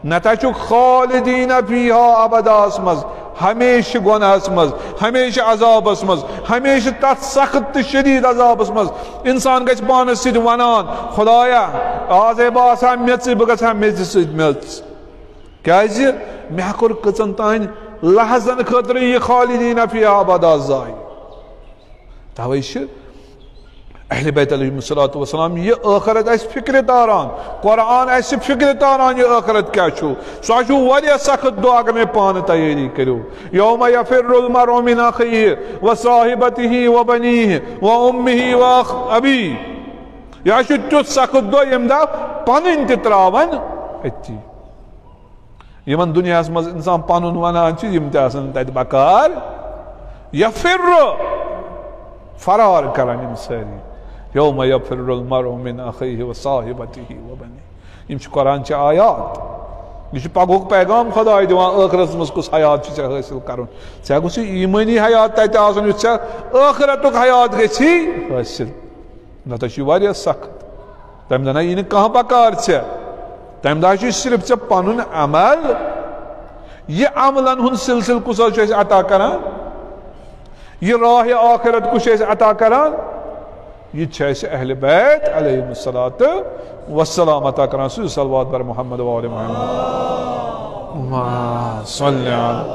نتہٕ چھُکھ خالدین فیہا ابداہس منٛز، ہمیشہِ گۄناہس منٛز، ہمیشہِ عذابس منٛز، ہمیشہِ تتھ سخت تہٕ شدید عذابس منٛز۔ انسان گژھِ پانس سۭتۍ ونان، خدایا، آز ہے بہٕ آسہٕ ہا میٚژٕے، بہٕ گژھٕ ہا میٚژِ سۭتۍ میٚژ۔ کیازِ؟ مےٚ کوٚر کٔژن تانۍ لحظن خٲطرٕ یہِ خالدین فیہا ابدا ضایع۔ توے چھِ اہل بیت علیہم الصلوۃ والسلام یہِ ٲخرت اَسہِ فکرِ تاران، قرآن اَسہِ فکرِ تاران، یہِ ٲخرت کیٛاہ چھُ۔ سُہ چھُ واریاہ سخت دۄہ، اگر مےٚ پانہٕ تیٲری کٔرِو۔ یوم یفر المرء من اخیہ و صاحبتہ و بنیہ و امہ و اخ-، ابیہ۔ یہِ چھُ تیُتھ سخت دۄہ، ییٚمہِ دۄہ پنٕنۍ تہِ تراون أتی۔ یِمن دُنیاہس منٛز انسان پنُن ونان چھِ، یِم تہِ آسن تتہِ بکار۔ یفر، فرار کران یِم سٲری۔ یوم یفر المرء من اخیہ و صاحبتہ و بنیہ۔ یِم چھِ قرآن چہِ آیات۔ یہِ چھُ پگہُک پیغام خداے دِوان، ٲخرتس منٛز کُس حیات چھُ ژےٚ حٲصِل کرُن۔ ژےٚ گوٚژھُے ایمٲنی حیات تتہِ آسُن، یُتھ ژےٚ ٲخرتُک حیات گژھی حٲصِل۔ نتہٕ چھُ یہِ واریاہ سخت۔ تمہِ دۄہ نہ یی نہٕ کانٛہہ بکار ژےٚ۔ تمہِ دۄہ چھُ صرف ژےٚ پنُن عمل۔ یہِ عملن ہُنٛد سلسلہٕ کُس حظ چھُ اَسہِ عطا کران؟ یہِ راہِ آخرت کُس چھُ اَسہِ عطا کران؟ یہِ تہِ چھُ اَسہِ اہل بیت علیہم الصلوۃ والسلام عطا کران۔ سُہ صلوات بر محمد و آل محمد۔ اللہم صل علی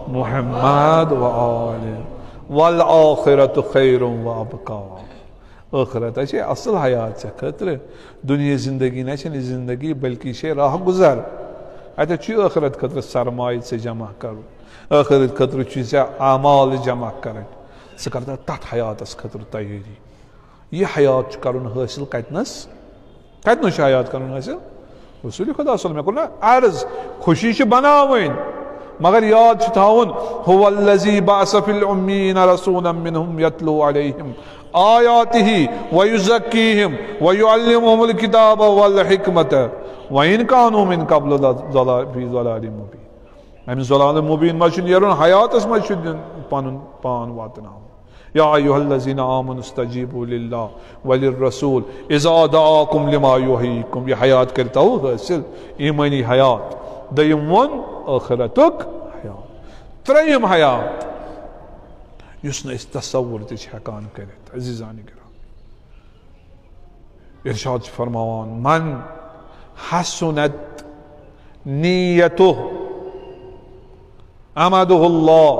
محمد و آل۔ والآخرۃ خیر و ابقی۔ ٲخرت چھے اصل حیات ژےٚ خٲطرٕ۔ دُنیاہٕچ زندگی نہ چھنہٕ زندگی، بلکہ یہِ چھے راہ گُزر۔ اتٮ۪تھ چھُے ٲخرت خٲطرٕ سرمایہِ ژےٚ جمع کرُن، ٲخرت خٲطرٕ چھُے ژےٚ اعمال جمع کرٕنۍ۔ ژٕ کر تتھ، تتھ حیاتس خٲطرٕ تیٲری۔ یہِ حیات چھُ کرُن حٲصِل کتنس؟ کتہِ نَس چھُ حیات کرُن حٲصِل؟ رسول خدا صلی اللہ علیہ وسلم۔ مےٚ کوٚر نہ عرض، خوشی چھِ بناوٕنۍ، مگر یاد چھُ تھاوُن، هو الذی بعث فی الامیین رسولا منہم یتلو علیہم آیاتہ ویزکیہم ویعلمہم الکتاب والحکمۃ وان کانوا من قبل ضلال، فی ضلال مبین۔ امہِ ضلال مبین منٛز چھُ نیرُن، حیاتس منٛز چھُ دیُن پنُن پان واتناوُن۔ یا ایھا الذین آمنوا استجیبوا للہ وللرسول اذا دعاکم لما یحییکم۔ یہِ حیات کٔرتو حٲصِل، ایمٲنی حیات۔ دوٚیِم ووٚن ٲخرتُک حیات۔ ترٛیٚیِم حیات، یُس نہٕ أسۍ تصور تہِ چھِ ہٮ۪کان کٔرِتھ، عزیزان گرامی۔ ارشاد چھُ فرماوان، من حسنت نیتہ احمدہ اللہ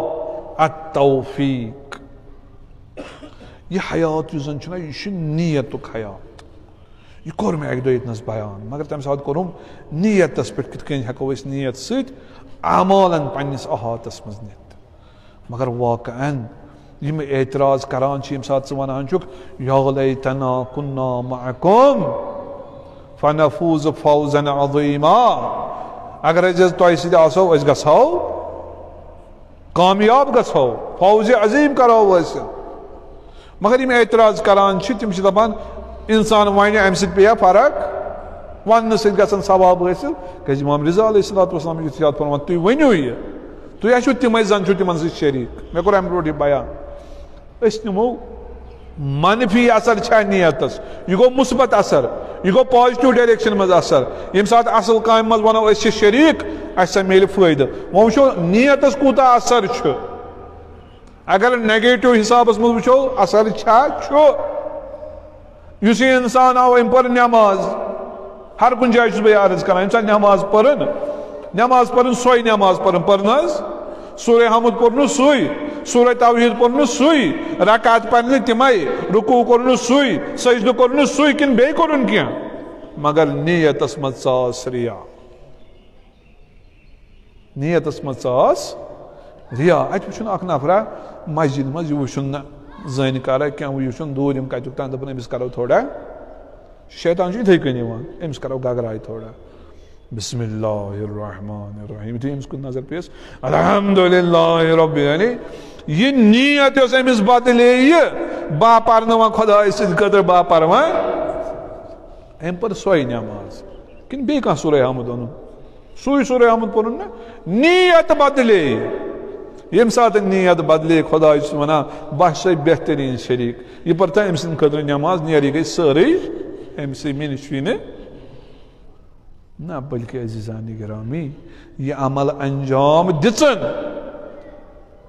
التوفیق۔ یہِ حیات یُس زن چھُنہ، یہِ چھُ نیتُک حیات۔ یہِ کوٚر مےٚ اکہِ دۄہ ییٚتہِ نس بیان، مگر تمہِ ساتہٕ کوٚرُم نیتس پٮ۪ٹھ، کِتھ کٔنۍ ہٮ۪کو أسۍ نیت سۭتۍ اعمالن پننِس احاطس منٛز نِتھ۔ مگر واقعاً یِم اعتراض کران چھِ، ییٚمہِ ساتہٕ ژٕ ونان چھُکھ، یا لیتنا کنا معکم فنفوز فوزا عظیما، اگر أسۍ حظ تۄہہِ سۭتۍ آسو، أسۍ گژھو کامیاب، گژھو فوز عظیم کرو حٲصِل۔ مگر یِم اعتراض کران چھِ، تِم چھِ دپان، انسان ونہِ، امہِ سۭتۍ پیٚیا فرق؟ وننہٕ سۭتۍ گژھن ثواب حٲصِل۔ کیازِ امام رضا علیہ الصلوۃ والسلام یُتھ یاد فرمان، تُہۍ ؤنِو یہِ، تُہۍ آسِو تِمے زن چھِو تِمن سۭتۍ شریٖک۔ مےٚ کوٚر امہِ برونٛٹھ یہِ بیان۔ أسۍ نِمو منفی اثر چھا نیتس، یہِ گوٚو مثبت اثر، یہِ گوٚو پازیٹو ڈائریکشن منٛز اثر۔ ییٚمہِ ساتہٕ اصل کامہِ منٛز ونو أسۍ چھِ شریٖک، اسہِ سا میلہِ فٲیدٕ۔ وۄنۍ وٕچھو نیتس کوٗتاہ اثر چھُ۔ اگر نیگیٹو حسابس منٛز وٕچھو، اثر چھا؟ چھُ۔ یُس یہِ انسان آو، أمۍ پٔر نٮ۪ماز، ہر کُنہِ جایہِ چھُس بہٕ یہِ عرض کران، ییٚمہِ ساتہٕ نٮ۪ماز پٔرٕن، نٮ۪ماز پٔرٕن، سۄے نٮ۪ماز پٔرٕن، پٔرٕن حظ؟ سورہ حمد پوٚر نہٕ سُے، سورہ توحید پوٚر نہٕ سُے، رکعت پرِ نہٕ تِمے، رکوع کوٚر نہٕ سُے، سجدٕ کوٚر نہٕ سُے، کِنہٕ بیٚیہِ کوٚرُن کینٛہہ؟ مگر نیتس منٛز ژاس ریا۔ نیتس منٛز ژاس ریا۔ اتہِ وٕچھُن اکھ نفرا مسجد منٛز، یہِ وٕچھُن نہٕ زٲنۍ کارا کینٛہہ، یہِ وٕچھُن دوٗر، یِم کتیُک تام، دپان أمِس کرو تھوڑا، شیطان چھُ یِتھے کٔنۍ یِوان، أمِس کرو گگراے تھوڑا۔ بسم اللہ الرحمن الرحیم۔ یُتھُے أمِس کُن نظر پیٚیَس، الحمدللہ رب العالمین۔ یہِ نیت یۄس أمِس بدلے، یہِ بہٕ پرناوان خداے سٕنٛدِ خٲطرٕ، بہٕ پرٕ وۄنۍ۔ أمۍ پٔر سۄے نٮ۪ماز۔ کِنہٕ بیٚیہِ کانٛہہ سورہ حمد اوٚنُن؟ سُے سورہ حمد پوٚرُن نہ؟ نیت بدلے۔ ییٚمہِ ساتہٕ نیت بدلے، خداے چھُس وَنان، بہٕ چھُسے بہتریٖن شریٖک۔ یہِ پٔر تہٕ أمۍ سٕنٛدِ خٲطرٕ نٮ۪ماز، نیرٕے گٔے سٲرٕے أمۍ سٕے، مےٚ نِش چھُے نہٕ۔ نہ، بلکہ عزیزان گرامی، یہِ عمل انجام دِژٕن۔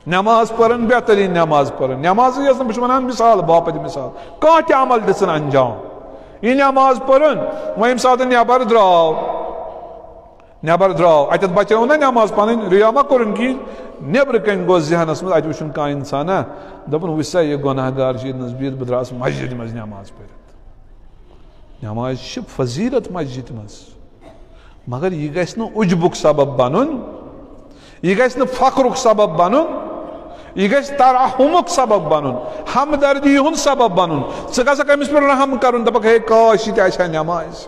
نماز پرن، بہترین نماز پرن۔ نماز یۄس نہٕ، بہٕ چھُس ونان مثال باپتھ مثال۔ کانٛہہ تہِ عمل دِژٕن انجام۔ یہِ نماز پرن، وۄنۍ ییٚمہِ ساتہٕ نٮ۪بر درٛاو، نٮ۪بر درٛاو، اتٮ۪تھ بچٲو نہ نماز پنٕنۍ، ریا ما کوٚرُن کِہیٖنۍ۔ نٮ۪برٕ کنہِ گوٚو ذہنس منٛز، اتہِ وٕچھُن کانٛہہ انسانا، دوٚپُن، وٕچھ سا، یہِ گۄناہ گار چھُ، ییٚتہِ نس بِہِتھ، بہٕ درٛاس مسجدِ منٛز نماز پٔرِتھ۔ نماز چھِ فضیلت مسجد منٛز، مگر یہِ گژھِ نہٕ عجبُک سبب بنُن، یہِ گژھِ نہٕ فخرُک سبب بنُن، یہِ گژھِ ترحمُک سبب بنُن، ہمدردی ہُنٛد سبب بنُن۔ ژٕ گژھکھ أمِس پٮ۪ٹھ رحم کرُن، دپکھ، ہے کاش، یہِ تہِ آسہِ ہا نماز،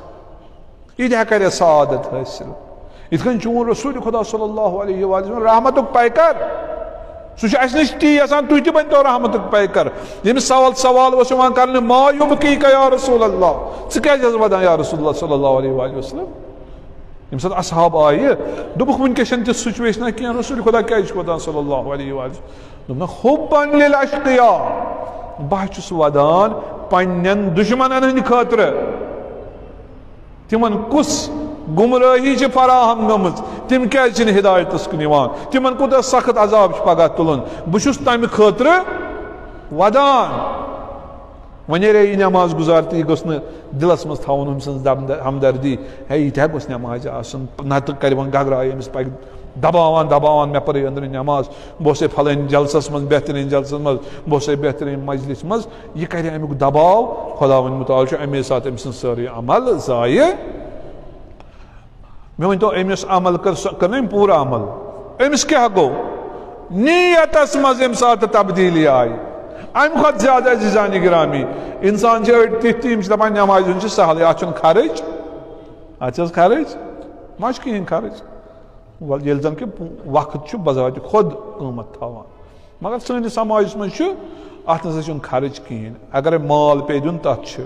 یہِ تہِ ہا کرِ ہا سعادت حٲصِل۔ یِتھ کٔنۍ چون رسول خدا صلی اللہ علیہ وآلہ وسلم رحمتُک پیکر، سُہ چھُ اَسہِ نِش تی یژھان، تُہۍ تہِ بٔنۍتو رحمتُک پیکر۔ ییٚمِس سوال، سوال اوس یِوان کرنہٕ، "ما یبکیک یا رسول اللہ؟" ژٕ کیازِ چھَس وَدان یا رسول اللہ صلی اللہ علیہ وآلہ وسلم؟ ییٚمہِ ساتہٕ اصحاب آیہِ، دوٚپُکھ، "وٕنکیٚس چھَنہٕ تِژھ سچویشنہ کینٛہہ، رسول خدا کیازِ چھُ وَدان صلی اللہ علیہ وآلہ وسلم؟" دوٚپنَکھ، "حبا للاشقیاء، بہٕ چھُس وَدان پننٮ۪ن دُشمنن ہٕنٛدِ خٲطرٕ۔" تِمن کُس گمراہی چھِ فراہم گٔمٕژ؟ تِم کیازِ چھِنہٕ ہدایتس کُن یِوان؟ تِمن کوٗتاہ سخت عذاب چھُ پگاہ تُلُن؟ بہٕ چھُس تمہِ خٲطرٕ ودان۔ وۄنۍ ییٚلہِ یہِ نماز گُزار تہٕ یہِ گوٚژھ نہٕ دِلس منٛز تھاوُن أمۍ سٕنٛز دمد-، ہمدردی، ہے، یہِ تہِ ہا گوٚژھ نمازِ آسُن، نتہٕ کرِ وۄنۍ گگرایہِ أمِس پگاہ دباوان دباوان، مےٚ پٔرٕے أنٛدرٕ نماز، بہٕ اوسُے فلٲنۍ جلسس منٛز، بہتریٖن جلسس منٛز، بہٕ اوسُے بہتریٖن مجلس منٛز۔ یہِ کرِ امیُک دباو، خداوند متعال چھُ امی ساتہٕ أمۍ سٕنٛز سٲرٕے عمل ضایع۔ مےٚ ؤنۍ تو، أمۍ یۄس عمل کٔر، سۄ کٔر نہ أمۍ پوٗرٕ عمل؟ أمِس کیٛاہ گوٚو؟ نیتس منٛز ییٚمہِ ساتہٕ تبدیٖلی آیہِ۔ امہِ کھۄتہٕ زیادٕ عزیزان گرامی، انسان چھِ أڑۍ تِتھۍ تہِ، یِم چھِ دپان، نمازِ ہُنٛد چھُ سہلٕے، اتھ چھُنہٕ خرٕچ، اتھ چھِ حظ خرٕچ؟ ما چھُ کِہیٖنۍ خرٕچ۔ وَل، ییٚلہِ زَن کہِ وقت چھُ بذات خۄد قۭمَتھ تھاوان، مگر سٲنِس سماجَس منٛز چھُ اَتھ نَسا چھُنہٕ خرٕچ کِہیٖنۍ۔ اگرے مال پیٚیہِ دیُن، تَتھ چھُ۔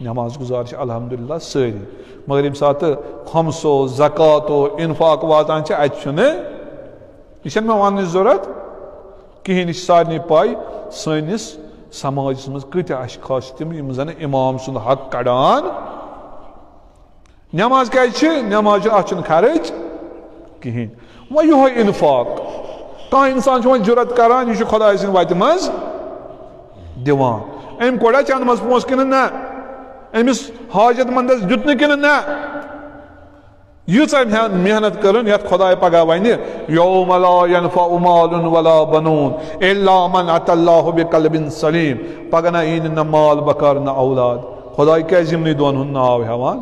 نماز گُزار چھِ الحمدللہ سٲری، مگر ییٚمہِ ساتہٕ خمسو، زکاتو، انفاق واتان چھِ، اَتہِ چھُنہٕ، یہِ چھَنہٕ مےٚ وَننٕچ ضوٚرَتھ کِہیٖنۍ، یہِ چھِ سارنٕے پَے۔ سٲنِس سماجَس منٛز کۭتیٛاہ اشخاص چھِ تِم، یِم زَن امام سُنٛد حق کَڑان۔ نماز کیازِ چھِ؟ نماز چھِ، اتھ چھُنہٕ خرٕچ کِہیٖنۍ۔ وۄنۍ یِہوٚے انفاق۔ کانٛہہ انسان چھُ وۄنۍ جُرت کران، یہِ چھُ خۄداے سٕنٛدِ وتہِ منٛز دِوان۔ أمۍ کوٚڑا چندٕ منٛز پونٛسہٕ کِنہٕ نہ؟ أمِس حاجت مندس دیُت نہٕ کِنہٕ نہ؟ ییٖژاہ مح-، محنت کٔرٕن، یتھ خۄداے پگاہ ونہِ، "یوم لا ینفع مال ولا بنون الا من اتی اللہ بقلب سلیم"۔ پگاہ نہ یی نہٕ نہ مال بکار نہ اولاد۔ خۄداے کیازِ یِمنٕے دۄن ہُنٛد ناو ہٮ۪وان؟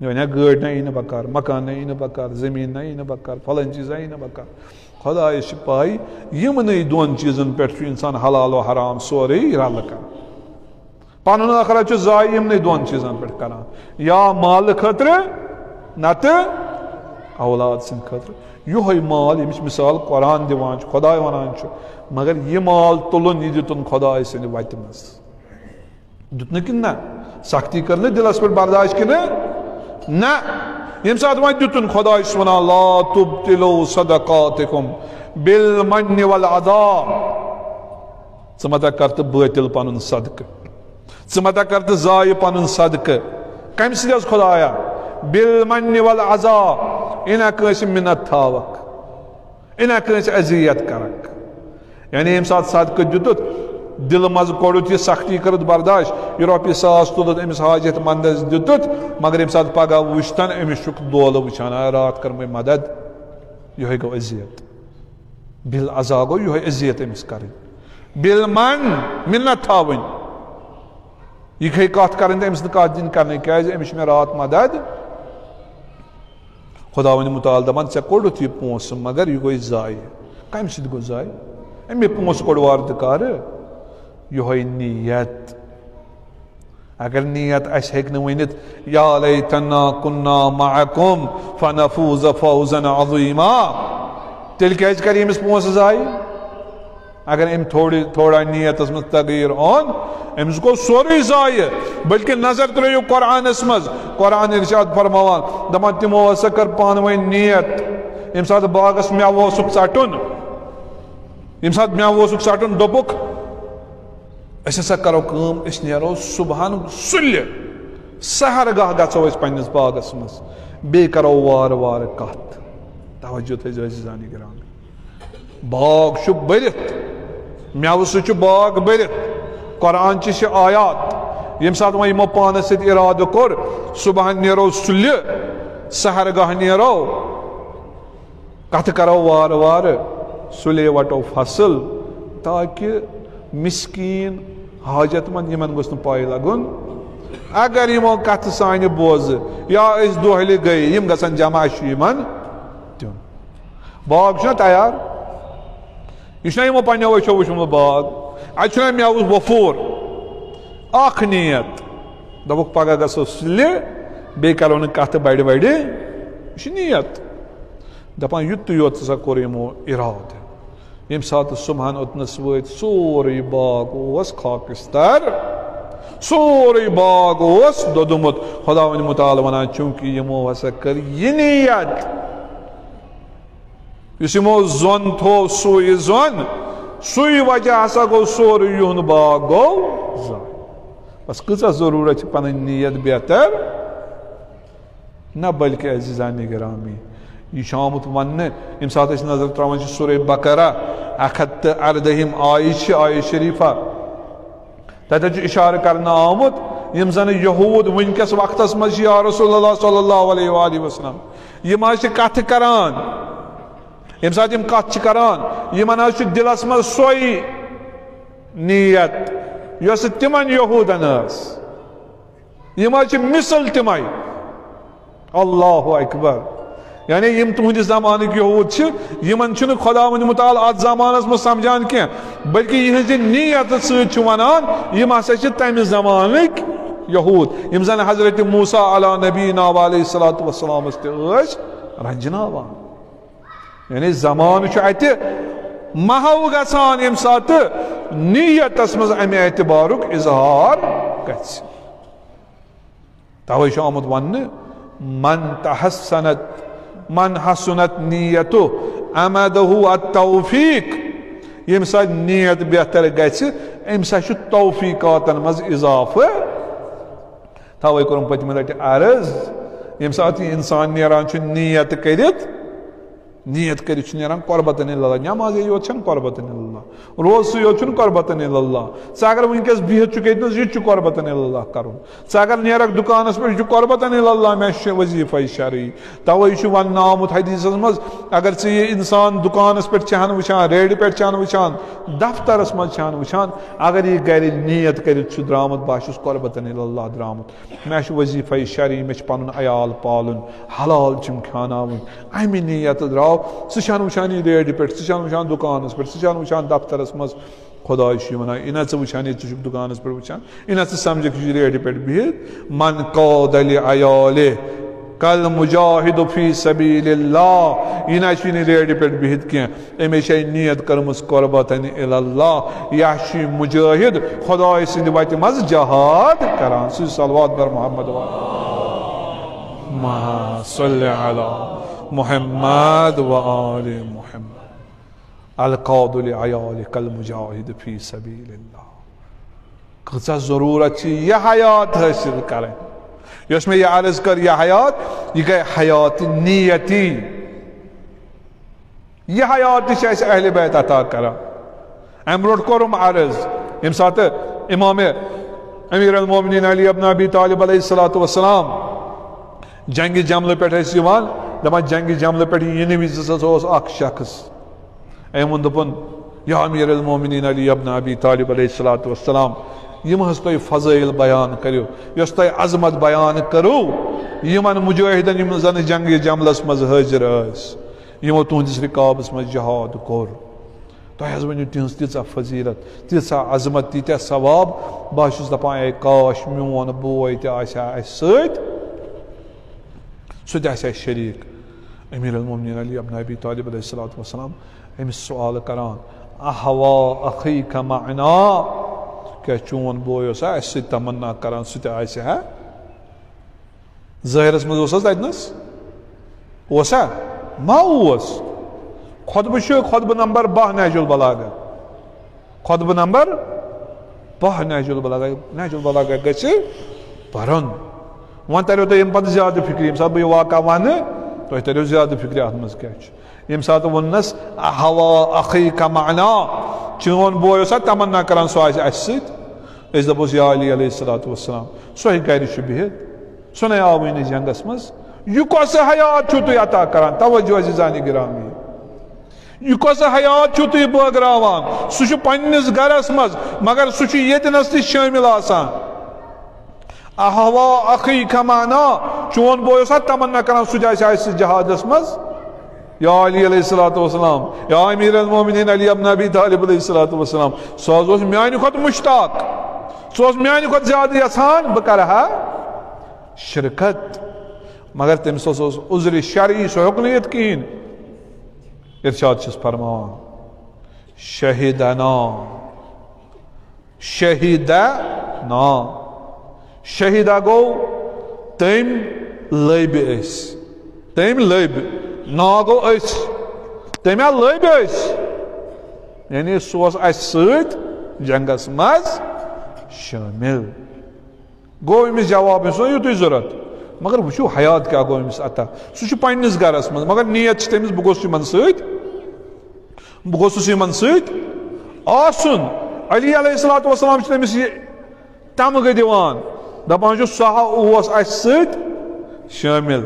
یہِ وَنہِ ہا، گٲڑۍ نہ یی نہٕ بکار، مکان نہ یی نہٕ بکار، زٔمیٖن نہ یی نہٕ بکار، فلٲنۍ چیٖز نہ یی نہٕ بکار۔ خۄدایَس چھِ پَے، یِمنٕے دۄن چیٖزَن پٮ۪ٹھ چھُ اِنسان حلال و حرام سورُے رَلہٕ کران۔ پَنُن ٲخرت چھُ ضایع یِمنٕے دۄن چیٖزَن پٮ۪ٹھ کران، یا مالہٕ خٲطرٕ، نَتہٕ اولاد سٕنٛدِ خٲطرٕ۔ یِہوٚے مال، ییٚمِچ مِثال قرآن دِوان چھُ، خۄداے وَنان چھُ، مگر یہِ مال تُلُن، یہِ دِتُن خۄداے سٕنٛدِ وَتہِ منٛز۔ دیُت نہٕ کِنہٕ نہ؟ سختی کٔر نہٕ دِلس پٮ۪ٹھ برداشت کِنہٕ نہ؟ ییٚمہِ ساتہٕ وۄنۍ دیُتُن، خۄداے چھُس وَنان، "لا تُبطِلُوا صَدَقَاتِكُمْ بِالْمَنِّ وَالْأَذَىٰ۔" ژٕ مہ تہ کر تہٕ بٲطِل پنُن صدقہٕ، ژٕ مہ تہ کر تہٕ ضایع پنُن صدقہٕ۔ کمہِ سۭتۍ حظ خۄدایا؟ "بِالْمَنِّ وَالْأَذَىٰ"، یہِ نہ کٲنٛسہِ مِنت تھاوکھ، یہِ نہ کٲنٛسہِ اذیت کرکھ۔ یعنی ییٚمہِ ساتہٕ صدقہٕ دیُتُتھ، دِلہٕ منٛز کوٚڑُتھ یہِ سختی، کٔرٕتھ برداشت، یہِ رۄپیہِ ساس تُلُتھ أمِس حاجت مندس دیُتُتھ، مگر ییٚمہِ ساتہٕ پگاہ وٕچھتن، أمِس چھُکھ دولہٕ وٕچھان، آ، راتھ کٔر مےٚ مدد، یِہوٚے گوٚو اذیت۔ بِالْأَذَىٰ گوٚو یِہوٚے اذیت أمِس کَرٕنۍ۔ بِالْمَنِّ، مِنت تھاوٕنۍ۔ یہِ کھے کَتھ کَرٕنۍ تہٕ أمِس نہٕ کَتھ دِنۍ کَرنہٕ، کیٛازِ أمِس چھُ مےٚ راتھ مدد۔ خۄداوندِ مُتعال دَپان، "ژےٚ کوٚڑُتھ یہِ پونٛسہٕ، مگر یہِ گوٚو ضایع۔" کَمہِ سۭتۍ گوٚو ضایع؟ أمۍ یہِ پونٛسہٕ کوٚڑ وارٕ تہٕ کَرٕ، یِہوٚے نیت۔ اگر نیت اَسہِ ہیٚکہِ نہٕ ؤنِتھ، "یا لیتنا کنا معکم فنفوز فوزا عظیما"، تیٚلہِ کیٛازِ کَرِ ییٚمِس پونٛسہٕ ضایع؟ اگر أمۍ تھوڑی، تھوڑا نیتَس منٛز تغیٖر اوٚن، أمِس گوٚو سورُے ضایع۔ بلکہِ نظر ترٲیِو قرآنَس منٛز، قرآن ارشاد فرماوان، دَپان، تِمو ہسا کٔر پانہٕ ؤنۍ نیت، ییٚمہِ ساتہٕ باغَس مٮ۪وٕ اوسُکھ ژَٹُن، ییٚمہِ ساتہٕ مٮ۪وٕ اوسُکھ ژَٹُن، دوٚپُکھ، أسۍ ہسا کرو کٲم، أسۍ نیرو صبحن سُلہِ، سحر گاہ گژھو أسۍ پننِس باغس منٛز، بیٚیہِ کرو وارٕ وارٕ کتھ۔ توجہ تھٲیزیو عزیزان گرامی، باغ چھُ بٔرِتھ، مٮ۪وٕ سۭتۍ چھُ باغ بٔرِتھ۔ قرآن چہِ چھِ آیات، ییٚمہِ ساتہٕ وۄنۍ یِمو پانس سۭتۍ ارادٕ کوٚر، صبحن نیرو سُلہِ، سحر گاہ نیرو، کتھٕ کرو وارٕ وارٕ، سُلے وٹو فصل، تاکہ مسکین، حاجت مند، یِمن گوٚژھ نہٕ پاے لگُن۔ اگر یِمو کتھٕ سانہِ بوزٕ یا أسۍ دۄہلہِ گٔے، یِم گژھن جمع، چھُ یِمن دیُن۔ باغ چھُنہ تیار، یہِ چھُنہ یِمو پننیو أچھو وٕچھمُت باغ، اتہِ چھُنہ مےٚ اوس وفور، اکھ نیت، دوٚپُکھ پگاہ گژھو سُلہِ، بیٚیہِ کرو نہٕ کتھٕ بڑِ بڑِ، یہِ چھِ نیت۔ دپان، یُتُے یوت ہسا کوٚر یِمو ارادٕ۔ ییٚمہِ ساتہٕ صبحن اوٚتنس وٲتۍ، سورُے باغ اوس خاکستر، سورُے باغ اوس دوٚدمُت۔ خداوند متعال ونان، چونکہ یِمو ہسا کٔر یہِ نیت، یُس یِمو زۄن تھوو، سُے زۄن، سُے وجہ ہسا گوٚو سورُے یِہُنٛد باغ گوٚو ضایع۔ بس کۭژاہ ضروٗرت چھِ پنٕنۍ نیت بہتر۔ نہ، بلکہ عزیزان گرامی، یہِ چھُ آمُت وننہٕ، ییٚمہِ ساتہٕ أسۍ نظر تراوان چھِ سورہ بقرہ، اکھ ہتھ تہٕ اردہِم آیہِ چھِ، آیہِ شریفہ، تتہِ چھُ اشارٕ کرنہٕ آمُت، یِم زن یہود وٕنکیٚس وقتس منٛز چھِ، یا رسول اللہ صلی اللہ علیہ وآلہ وسلم، یِم حظ چھِ کتھٕ کران، ییٚمہِ ساتہٕ یِم کتھ چھِ کران، یِمن حظ چھُ دِلس منٛز سۄے نیت، یۄس تِمن یہودن ٲس۔ یِم حظ چھِ مثل تِمے۔ اللہ اکبر۔ یعنی یِم تُہنٛدِ زمانٕکۍ یہود چھِ، یِمن چھُنہٕ خداوند متعال اتھ زمانس منٛز سمجھان کینٛہہ، بلکہ یِہنٛزِ نیت سۭتۍ چھُ ونان، یِم ہسا چھِ تمہِ زمانٕکۍ یہود، یِم زن حضرت موسیٰ علیٰ نبینا و علیہ الصلوۃ والسلامس تہِ ٲسۍ رنجناوان۔ یعنی زمانہٕ چھُ اتہِ محو گژھان، ییٚمہِ ساتہٕ نیتس منٛز امہِ اعتبارُک اظہار گژھِ۔ توے چھُ آمُت وننہٕ، "من تحسنت، من حسنت نیتہ، امدہ التوفیق"۔ ییٚمہِ ساتہٕ نیت بہتر گژھِ، أمِس ہا چھُ توفیقاتن منٛز اضافہٕ۔ توے کوٚرُم پٔتمہِ لٹہِ عرض، ییٚمہِ ساتہٕ یہِ انسان نیران چھُ نیت کٔرِتھ، نیت کٔرِتھ چھُ نیران قربتن الی اللہ۔ نمازے یوت چھَنہٕ قربتن الی اللہ، روزٕ یوت چھُنہٕ قربتن الی اللہ۔ ژٕ اگر وٕنکیٚس بِہِتھ چھُکھ ییٚتہِ نَس، یہِ تہِ چھُ قربتن الی اللہ کرُن۔ ژٕ اگر نیرکھ دُکانَس پٮ۪ٹھ، یہِ چھُ قربتن الی اللہ، مےٚ چھُ وظیفہ شرعی۔ توے چھُ وننہٕ آمُت حدیثس منٛز، اگر ژٕ یہِ انسان دُکانَس پٮ۪ٹھ چھَہَن وٕچھان، ریڈِ پٮ۪ٹھ چھَہَن وٕچھان، دفترس منٛز چھَہَن وٕچھان، اگر یہِ گرِ نیت کٔرِتھ چھُ درامُت، بہٕ ہا چھُس قربتن الی اللہ درامُت، مےٚ چھُ وظیفہ شرعی، مےٚ چھُ پنُن عیال پالُن، حلال چھِم کھیاناوٕنۍ، امہِ نیت درٛاو۔ ژٕ چھَنہٕ وٕچھان یہِ ریڈِ پٮ۪ٹھ، ژٕ چھَنہٕ وٕچھان دُکانَس پٮ۪ٹھ، ژٕ چھَنہٕ وٕچھان دفترَس منٛز۔ خۄداے چھُ یہِ وَنان، یہِ نہ ژٕ وٕچھان، یہِ ژٕ چھُکھ دُکانَس پٮ۪ٹھ وٕچھان، یہِ نہ ژٕ سَمجھکھ، یہِ چھُ ریڈِ پٮ۪ٹھ بِہِتھ۔ من قاد لعیالہ، کل مجاہد فی سبیل اللہ، یہِ نہ چھُ نہٕ ریڈِ پٮ۪ٹھ بِہِتھ کینٛہہ، أمۍ چھِ نیت کٔرمٕژ قربتن الی اللہ۔ یہِ چھُ مجاہد، خدایہِ سٕنٛدِ وتہِ منٛز جہاد کران۔ سُہ صلوات بر محمد و ما صلی علی محمد و آل محمد۔ القاد لعیالک المجاہد فی سبیل اللہ۔ کۭژاہ ضروٗرت چھِ یہِ حیات حٲصِل کرٕنۍ۔ یۄس مےٚ یہِ عرض کٔر، یہِ حیات، یہِ گٔے حیات نیتی۔ یہِ حیات تہِ چھِ اَسہِ اہل بیت عطا کران۔ اَمہِ برونٛٹھ کوٚرُم عرض، ییٚمہِ ساتہٕ امام امیر المومنین علی ابن ابی طالب علیہ الصلوۃ والسلام جنگِ جملہٕ پٮ۪ٹھ ٲسۍ یِوان، دَپان، جنگِ جملہٕ پٮ۪ٹھ یِنہٕ وِزِ ہسا اوس اکھ شخص۔ أمۍ ووٚن، دوٚپُن، یا امیر المومنین علی ابن ابی طالب علیہ الصلوۃ والسلام، یِم حظ تۄہہِ فضائل بیان کٔرِو، یۄس تۄہہِ عظمت بیان کٔرٕو، یِمن مجاہدن، یِم زن جنگِ جملس منٛز حٲضِر ٲسۍ، یِمو تُہنٛدِس رِکابس منٛز جہاد کوٚر، تۄہہِ حظ ؤنِو تِہنٛز تیٖژاہ فضیلت، تیٖژاہ عظمت، تیٖتیٛاہ ثواب۔ بہٕ حظ چھُس دَپان، اے کاش، میون بوے تہِ آسہِ ہا اَسہِ سۭتۍ، سُہ تہِ آسہِ ہا شریٖک۔ امیر المومنین علی ابن ابی طالب علیہ الصلوۃ والسلام، أمِس سوال کران، احوا اخیک معنا، کیٛاہ چون بوے اوسا اَسہِ سۭتۍ تمنا کران، سُہ تہِ آسہِ ہا؟ ظٲہِرَس منٛز اوس حظ تَتہِ نَس؟ اوسا؟ ما اوس۔ خطبہٕ چھُ خطبہٕ نمبر باہ نہج البلاغہ۔ خطبہٕ نمبر باہ نہج البلاغہ۔ نہج البلاغہ گژھِ پَرُن۔ وۄنۍ تَریو تۄہہِ ییٚمہِ پَتہٕ زیادٕ فِکرِ، ییٚمہِ ساتہٕ بہٕ یہِ واقعہ وَنہٕ، تۄہہِ تَریو زیادٕ فِکرِ اَتھ منٛز کیٛاہ چھُ۔ ییٚمہِ ساتہٕ ووٚننَس، احوا اخیک معنا، چون بوے اوسا تمنا کران سُہ آسہِ اَسہِ سۭتۍ؟ أسۍ دَپوس، یا علی علیہ الصلوۃ والسلام، سُہ ہے گرِ چھُ بِہِتھ، سُہ نے آوٕے نہٕ جنگس منٛز۔ یہِ کۄس حیات چھُو تُہۍ عطا کران؟ توجہ عزیزانِ گرامی، یہِ کۄس حیات چھُو تُہۍ بٲگراوان؟ سُہ چھُ پننِس گرس منٛز، مگر سُہ چھُ ییٚتنس تہِ شٲمِل آسان۔ احوا اخیک معنا، چون بوے اوسا تمنا کران سُہ تہِ آسہِ اَسہِ سۭتۍ جہادس منٛز؟ یا علی علیہ الصلوۃ والسلام، یا امیر المومنین علی ابن ابی طالب علیہ الصلوۃ والسلام، سُہ حظ اوس میانہِ کھۄتہٕ مشتاق، سُہ اوس میانہِ کھۄتہٕ زیادٕ یژھان بہٕ کرٕ ہا شرکت۔ مگر تٔمِس اوس، اوس عذرِ شرعی، سُہ ہیوٚک نہٕ یِتھ کِہیٖنۍ۔ ارشاد چھُس فرماوان، شہیدنا، شہیدنا، شہیدہ گوٚو تٔمۍ لٔبۍ أسۍ، تٔمۍ لٔبۍ، نا گوٚو أسۍ، تٔمۍ ہا لٔبۍ أسۍ، یعنی سُہ اوس اَسہِ سۭتۍ جنگس منٛز شٲمِل۔ گوٚو أمِس جواب، أمِس اوس یُتُے ضوٚرَتھ۔ مگر وٕچھِو، حیات کیٛاہ گوٚو أمِس عطا۔ سُہ چھُ پنٛنِس گَرَس منٛز، مگر نیت چھِ تٔمِس، بہٕ گوٚژھُس یِمَن سۭتۍ، بہٕ گوٚژھُس یِمَن سۭتۍ آسُن۔ علی علیہ الصلوۃ والسلام چھِ تٔمِس یہِ تمغہٕ دِوان، دَپان چھُ، سُہ ہا اوس اَسہِ سۭتۍ شٲمِل۔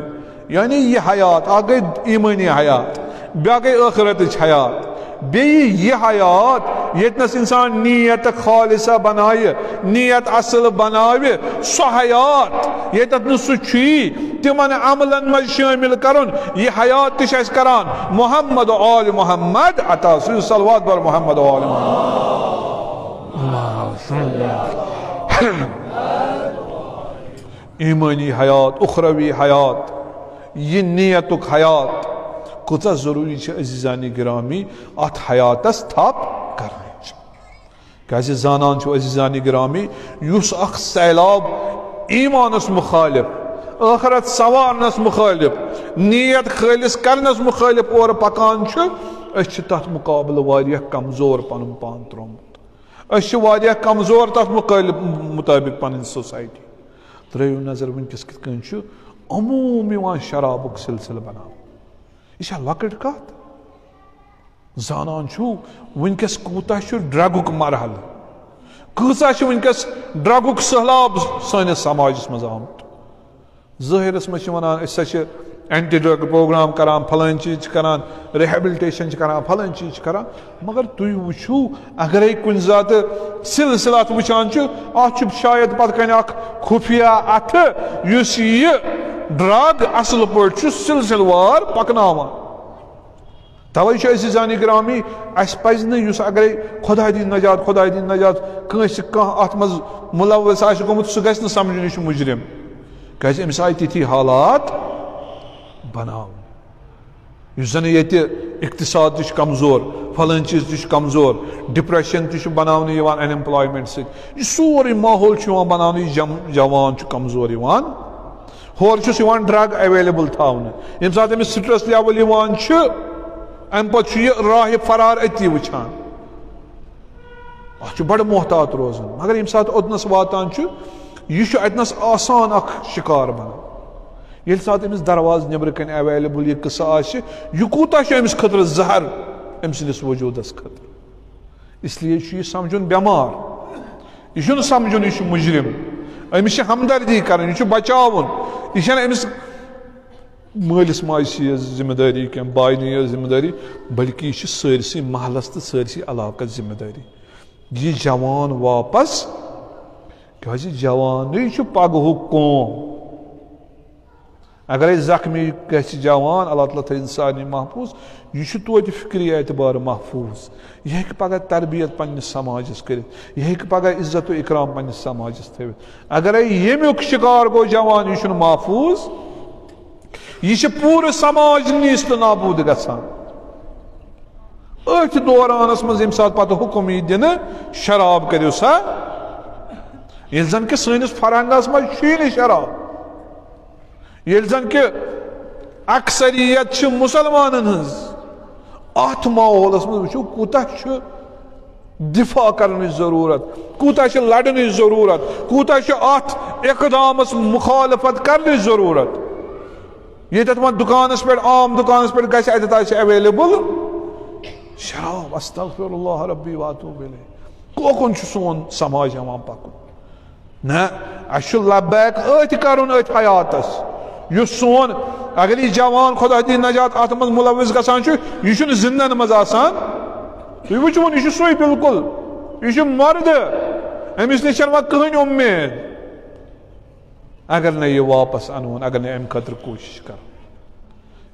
یعنی یہِ حیات، اَکھ گٔے ایٖمٲنی حیات، بیٛاکھ گٔے ٲخرتٕچ حیات۔ بیٚیہِ یہِ حیات، ییٚتنَس اِنسان نیت خالصہ بناوِ، نیت اصل بناوِ، سۄ حیات، ییٚتٮ۪تھ نہٕ سُہ چھُی تِمن عملن منٛز شٲمِل کرُن، یہِ حیات تہِ چھِ اَسہِ کران محمد و آل محمد عطا۔ سُہ صلوات بر محمد و آل محمد۔ ایٖمٲنی حیات، اُخروی حیات، یہِ نیتُک حیات کۭژاہ ضروٗری چھِ، عزیزانِ گرامی، اَتھ حیاتَس تھپھ کرٕنۍ۔ کیٛازِ زانان چھِو، عزیزانِ گرامی، یُس اکھ سیلاب ایٖمانَس مُخٲلِف، ٲخرت سنوارنَس مُخٲلِف، نیت خٲلص کرنَس مُخٲلِف اورٕ پکان چھُ، أسۍ چھِ تَتھ مُقابلہٕ واریاہ کمزور پنُن پان ترٛوومُت۔ أسۍ چھِ واریاہ کمزور تَتھ مُقٲلِب، مُطٲبِق پَنٕنۍ سوسایٹی۔ ترٛٲیِو نظر، وٕنکیٚس کِتھ کٔنۍ چھُ عموٗم یِوان شرابُک سلسلہٕ بناونہٕ۔ یہِ چھا لۄکٕٹ کَتھ؟ زانان چھُو، وٕنکیٚس کوٗتاہ چھُ ڈرگُک مرحلہٕ، کۭژاہ چھِ وٕنکیٚس ڈرگُک سٔہلاب سٲنِس سماجَس منٛز آمُت۔ ظٲہِرَس منٛز چھِ وَنان، أسۍ ہسا چھِ اینٹی ڈرگ پروگرام کران، فلٲنۍ چیٖز چھِ کران، ریہیبلٹیشن چھِ کران، فلٲنۍ چیٖز چھِ کران، مگر تُہۍ وٕچھِو، اگرے کُنہِ ساتہٕ سلسلہٕ اَتھ وٕچھان چھُ، اَتھ چھُ شاید پتہٕ کَنہِ اکھ خُفیہ اَتھٕ، یُس یہِ ڈرگ اَصٕل پٲٹھۍ چھُ سلسلہٕ وار پَکناوان۔ توے چھُ، عزیزانِ گرامی، اَسہِ پَزِ نہٕ، یُس اگرے خۄداے دِیِن نجات، خۄداے دِیِن نجات، کٲنٛسہِ کانٛہہ اَتھ منٛز مُلوث آسہِ گوٚمُت، سُہ گژھِ نہٕ سَمجھُن یہِ چھُ مُجرِم، کیٛازِ أمِس آیہِ تِتھی حالات بناونہٕ۔ یُس زن ییٚتہِ اقتصاد تہِ چھُ کمزور، فلٲنۍ چیٖز تہِ چھُ کمزور، ڈپریشن تہِ چھُ بناونہٕ یِوان ان ایمپلایمنٹ سۭتۍ۔ یہِ سورُے ماحول چھُ یِوان بناونہٕ، یہِ جم-، جوان چھُ کمزور یِوان۔ ہورٕ چھُس یِوان ڈرگ اویلیبل تھاونہٕ۔ ییٚمہِ ساتہٕ أمِس سٹریس لیول یِوان چھُ، امہِ پتہٕ چھُ یہِ راہِ فرار أتی وٕچھان۔ اتھ چھُ بڑٕ محتاط روزُن۔ مگر ییٚمہِ ساتہٕ اوٚتنس واتان چھُ، یہِ چھُ اتنس آسان اکھ شکار بنان۔ ییٚلہِ ساتہٕ أمِس دروازٕ نیٚبرٕ کنہِ اویلیبل یہِ قصہٕ آسہِ، یہِ کوٗتاہ چھُ أمِس خٲطرٕ زہر، أمۍ سٕنٛدِس وجوٗدس خٲطرٕ۔ اس لیے چھُ یہِ سمجھُن بٮ۪مار۔ یہِ چھُنہٕ سمجھُن یہِ چھُ مجرم۔ أمِس چھِ ہمدردی کرٕنۍ، یہِ چھُ بچاوُن۔ یہِ چھَنہٕ أمِس مٲلِس ماجہِ سٕے یٲژ ذمہٕ دٲری کینٛہہ، باینٕے یٲژ ذمہٕ دٲری، بلکہِ یہِ چھِ سٲرسٕے محلس تہٕ سٲرسٕے علاقس ذمہٕ دٲری۔ یہِ جوان واپس، کیازِ جوانٕے چھُ پگہُک قوم۔ اگرے زخمی گژھِ جوان، اللہ تعالیٰ تھٲیِن سارنٕے محفوظ، یہِ چھُ توتہِ فکری اعتبار محفوظ۔ یہِ ہیٚکہِ پگاہ تربیت پننِس سماجس کٔرِتھ، یہِ ہیٚکہِ پگاہ عزت و اکرام پننِس سماجس تھٲوِتھ۔ اگرے ییٚمیُک شکار گوٚو جوان، یہِ چھُنہٕ محفوظ، یہِ چھُ پوٗرٕ سماج نیست و نابود گژھان۔ أتھۍ دورانس منٛز ییٚمہِ ساتہٕ پتہٕ حکم یی دِنہٕ، شراب کٔرِو سا، ییٚلہِ زن کہِ سٲنِس فرہنگس منٛز چھُے نہٕ شراب، ییٚلہِ زن کہِ اکثریت چھِ مسلمانن ہٕنٛز، اتھ ماحولس منٛز وٕچھِو کوٗتاہ چھُ دفاع کرنٕچ ضروٗرت، کوٗتاہ چھِ لڑنٕچ ضروٗرت، کوٗتاہ چھِ اتھ اقدامس مخالفت کرنٕچ ضروٗرت۔ ییٚتٮ۪تھ وۄنۍ دُکانس پٮ۪ٹھ، عام دُکانس پٮ۪ٹھ گژھِ، اتٮ۪تھ آسہِ اویلیبل شراب، استغفر اللہ ربی واتوب الیہ۔ کوکُن چھُ سون سماج ہٮ۪وان پکُن؟ نہ، اَسہِ چھُ لبیک أتھۍ کرُن، أتھۍ حیاتس۔ یُس سون، اگر یہِ جوان خدا دی نجات اتھ منٛز ملوث گژھان چھُ، یہِ چھُنہٕ زندن منٛز آسان۔ تُہۍ وٕچھِو وۄنۍ، یہِ چھُ سُے بالکل، یہِ چھُ مردٕ، أمِس نِش چھَنہٕ وۄنۍ کٕہٕنۍ اُمید۔ اگر نہٕ یہِ واپس انون، اگر نہٕ امہِ خٲطرٕ کوٗشش کرو۔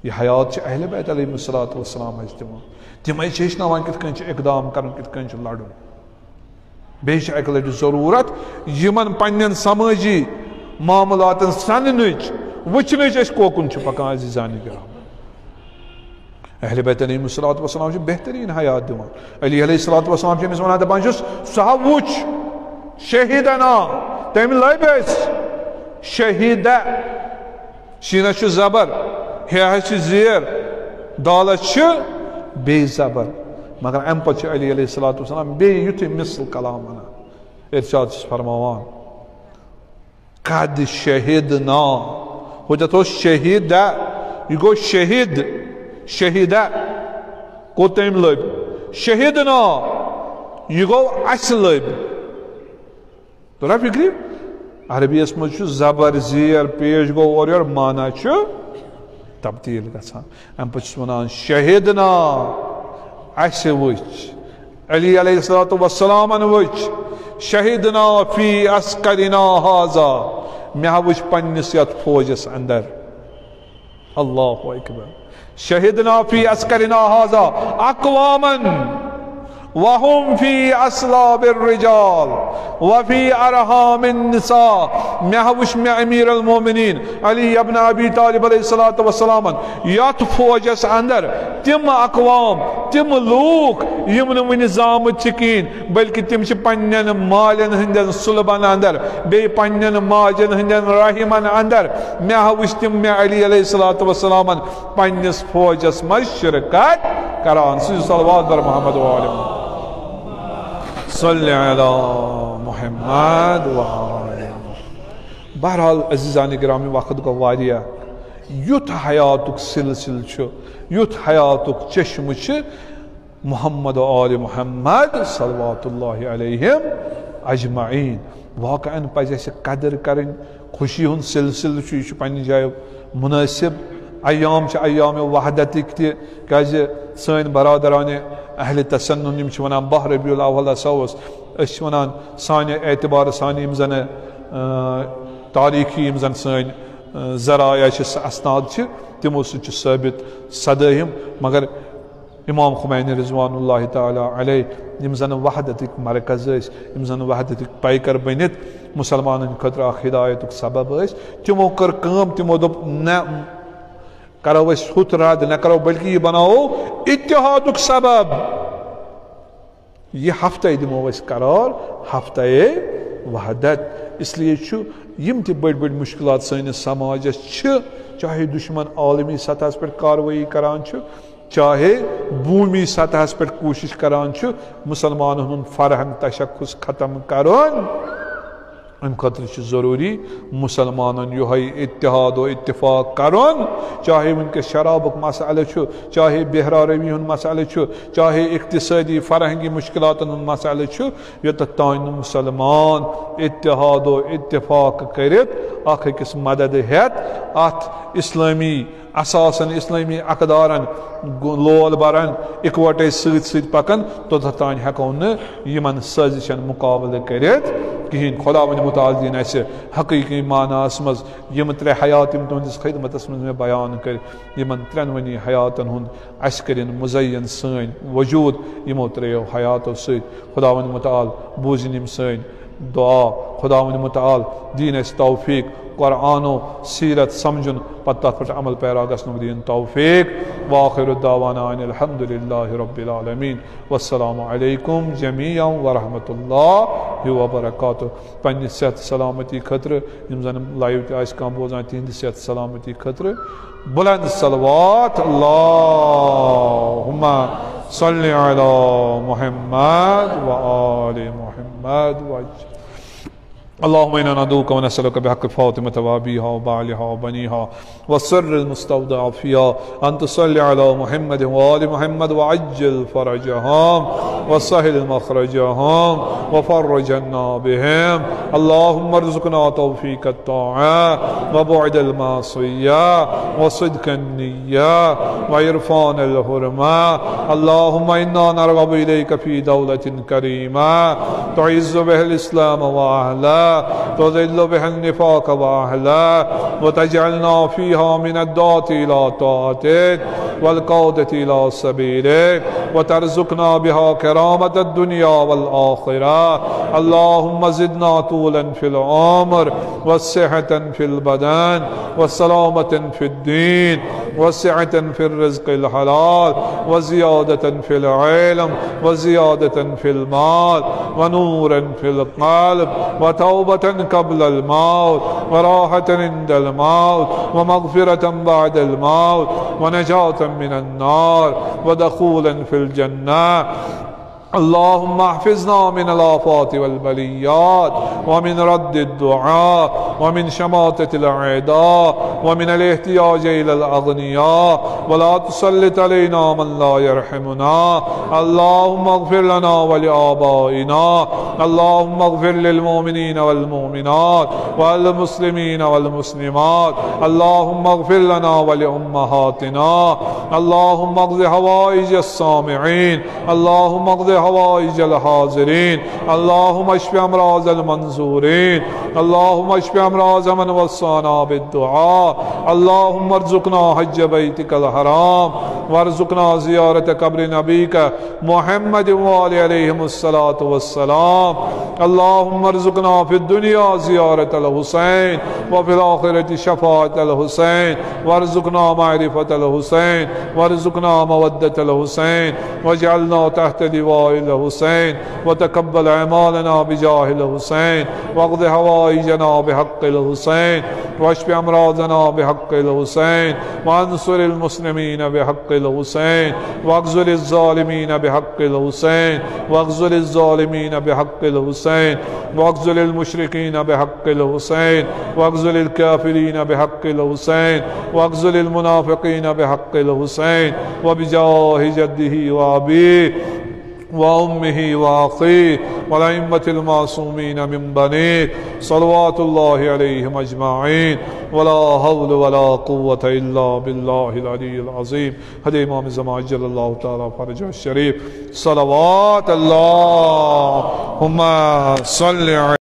یہِ حیات چھِ اہل بیت علیہم الصلوۃ والسلام اَسہِ دِوان۔ تِمے چھِ ہیٚچھناوان کِتھ کٔنۍ چھُ اقدام کرُن، کِتھ کٔنۍ چھُ لڑُن۔ بیٚیہِ چھِ اکہِ لٹہِ ضروٗرت یِمن پننٮ۪ن سمٲجی معاملاتن سننٕچ، وٕچھنٕچ، أسۍ کوکُن چھِ پکان، عزیزانِ کرام۔ اہل بیت علیہم الصلوۃ والسلام چھِ بہترین حیات دِوان۔ علی علیہ الصلوۃ والسلام چھِ أمِس ونان، دپان چھِس، سُہ ہا وُچھ شہیدنا، تٔمۍ لٔبۍ أسۍ شہیدہ۔ شیٖنس چھُ زبر، ہیہس چھِ زیر، دالس چھِ بیٚیہِ زبر۔ مگر امہِ پتہٕ چھُ علی علیہ الصلوۃ والسلام بیٚیہِ یُتھُے مثل کلام ونان، ارشاد چھُس فرماوان، قد شہدنا۔ ہُتٮ۪تھ اوس شہیدہ، یہِ گوٚو شہید، شہیدہ۔ کوٚت تٔمۍ لٔبۍ؟ شہدنا، یہِ گوٚو اَسہِ لٔبۍ۔ توٚرا فکرِ؟ عربی یس منٛز چھُ زبر زیر پیش گوٚو اورٕ یورٕ، معنی چھُ تبدیل گژھان۔ امہِ پتہٕ چھُس ونان، شہدنا، اسہِ وٕچھ، علی علیہ الصلوۃ والسلامن وٕچھ، شہدنا فی عسکرنا ہذا، مےٚ ہا وٕچھ پننِس یتھ فوجس اندر۔ اللہ اکبر۔ شہدنا فی عسکرنا ہذا اقواما وهم فی اصلاب الرجال وفی ارحام النساء۔ مےٚ ہا وٕچھ مےٚ امیر المومنین علی ابن ابی طالب علیہ الصلوۃ والسلامن یتھ فوجس اندر تِم اقوام، تِم لوٗکھ یِم نہٕ وُنہِ زامٕتۍ چھِ کِہیٖنۍ، بلکہ تِم چھِ پننٮ۪ن مالٮ۪ن ہٕنٛدٮ۪ن صلبن اندر، بیٚیہِ پننٮ۪ن ماجن ہٕنٛدٮ۪ن رحمن اندر۔ مےٚ ہا وٕچھ تِم مےٚ علی علیہ الصلوۃ والسلامن پننِس فوجس منٛز شرکت کران۔ سُہ صلوات بر محمد و آل محمد۔ صلی علی محمد و آل محمد۔ بہرحال عزیزان گرامی، وقت گوٚو واریاہ۔ یُتھ حیاتُک سلسلہٕ چھُ، یُتھ حیاتُک چشمہٕ چھُ محمد و آل محمد صلوات اللہ علیہم اجمعین۔ واقعاً پزِ اسہِ قدر کرٕنۍ۔ خوشی ہُنٛد سلسلہٕ چھُ، یہِ چھُ پننہِ جایہِ مناسب۔ ایام چھِ ایام وحدتٕکۍ تہِ، کیازِ سٲنۍ برادرانہِ اہل تسنن یِم چھِ ونان، باہ ربیع الاول ہسا اوس، أسۍ چھِ ونان، سانہِ اعتبارٕ سانہِ یِم زن، آ، تاریخی یِم زن سٲنۍ، آ، ذرایع چھِ، اسناد چھِ، تِمو سۭتۍ چھُ ثٲبت سدٲہِم۔ مگر امام خمینی رضوان اللہ تعالیٰ علیہ، یِم زن وحدتٕکۍ مرکز ٲسۍ، یِم زن وحدتٕکۍ پیکر بٔنِتھ مسلمانن خٲطرٕ اکھ ہدایتُک سبب ٲسۍ، تِمو کٔر کٲم، تِمو دوٚپ، نہ، کرو أسۍ ہُتھ رد، نہ کرو، بلکہ یہِ بناوو اتحادُک سبب۔ یہِ ہفتَے دِمو أسۍ قرار ہفتَے وحدت۔ اس لیے چھُ یِم تہِ بٔڑۍ بٔڑۍ مُشکلات سٲنِس سماجس چھِ، چاہے دُشمن عالمی سطحس پٮ۪ٹھ کاروٲیی کران چھُ، چاہے بھومی سطحس پٮ۪ٹھ کوٗشِش کران چھُ مُسلمانن ہُنٛد فرہنگ تشخص ختم کرُن، اَمہِ خٲطرٕ چھُ ضروٗری مُسلمانن یِہوٚے اتحاد و اتفاق کرُن، چاہے وٕنکیٚس شرابُک مسئلہٕ چھُ، چاہے بہرا روی ہُنٛد مسئلہٕ چھُ، چاہے اقتصٲدی فرہنگی مُشکلاتن ہُنٛد مسئلہٕ چھُ، یوٚتتھ تام نہٕ مُسلمان اتحاد و اتفاق کٔرِتھ، اکھ أکِس مدد ہٮ۪تھ، اتھ اسلٲمی اثاثن، اسلٲمی اقدارن گو-، لول برن، اکوٹے سۭتۍ سۭتۍ پکن، توٚتتھ تام ہٮ۪کو نہٕ یِمن سٲزِشن مُقابلہٕ کٔرِتھ کِہیٖنۍ۔ خداوند متعال دِیِن اَسہِ حقیٖقی معناہس منٛز یِم ترٛےٚ حیات، یِم تُہنٛدِس خدمتس منٛز مےٚ بیان کٔرۍ، یِمن ترٛٮ۪نوٕنی حیاتن ہُنٛد اَسہِ کٔرِن مُزین سٲنۍ وجوٗد یِمو ترٛیٚیو حیاتو سۭتۍ۔ خداوند متعال بوٗزِن یِم سٲنۍ دعا۔ خداوند متعال دِیِن اَسہِ توفیق قرآن و سیرت سمجھُن، پتہٕ تَتھ پٮ۪ٹھ عمل پیرا گژھنُک دِیِن توفیق۔ وآخر دعوانا ان الحمد للہ رب العالمین۔ والسلام علیکم جمیعا ورحمۃ اللہ وبرکاتہ۔ پننہِ صحت سلامتی خٲطرٕ، یِم زن live تہِ آسہِ کانٛہہ بوزان، تِہنٛدِ صحت سلامتی خٲطرٕ بلند صلوات۔ اللهم صل على محمد وآل محمد وعجل۔ اللهم إنا ندعوك ونسألك بحق فاطمة وأبيها وبعلها وبنيها والسر المستودع فيها أن تصلي على محمد وآل محمد وعجل فرجهم وسهل مخرجهم وفرج عنا بهم. اللهم ارزقنا توفيق الطاعة وبعد المعصية وصدق النية وعرفان الحرمة. اللهم إنا نرغب إليك في دولة كريمة تعز بها الإسلام وأهله، تذل بها النفاق وأهله، وتجعلنا فيها من الدعاة إلى طاعتك والقادة إلى سبيلك، وترزقنا بها كرامة الدنيا والآخرة. اللهم زدنا طولا في العمر وصحة في البدن وسلامة في الدين وسعة في الرزق الحلال وزيادة في العلم وزيادة في المال ونورا في القلب وتوبة قبل الموت وراحة عند الموت ومغفرة بعد الموت ونجاة من النار ودخولا في الجنة. اللهم احفظنا من الآفات والبليات ومن رد الدعاء ومن شماتة الأعداء ومن الاحتياج إلى الأغنياء ولا تسلط علينا من لا يرحمنا. اللهم اغفر لنا ولآبائنا. اللهم اغفر للمؤمنين والمؤمنات والمسلمين والمسلمات. اللهم اغفر لنا ولأمهاتنا. اللهم اقض حوائج السامعين. اللهم اقض حوائج الحاضرين. اللهم اشف أمراض المنظورين. اللهم اشف أمراض من وصانا بالدعاء. اللهم ارزقنا حج بيتك الحرام وارزقنا زيارة قبر نبيك محمد وآله عليهم الصلاة والسلام. اللهم ارزقنا في الدنيا زيارة الحسين وفي الآخرة شفاعة الحسين وارزقنا معرفة الحسين وارزقنا مودة الحسين واجعلنا تحت لواء الحسين وتقبل أعمالنا بجاه الحسين واقض حوائجنا بحق الحسين واشف أمراضنا بحق الحسين وانصر المسلمين بحق الحسين واخذل الظالمين بحق الحسين واخذل الظالمين بحق الحسين واخذل المشركين بحق الحسين واخذل الكافرين بحق الحسين واخذل المنافقين بحق الحسين وبجاه جده وأبيه وأمه وأخيه والأئمة المعصومين من بنيه صلوات الله عليهم أجمعين ولا حول ولا قوة إلا بالله العلي العظيم. حضرت امام زمان عجل الله تعالى فرجه الشريف، صلوات اللهم صل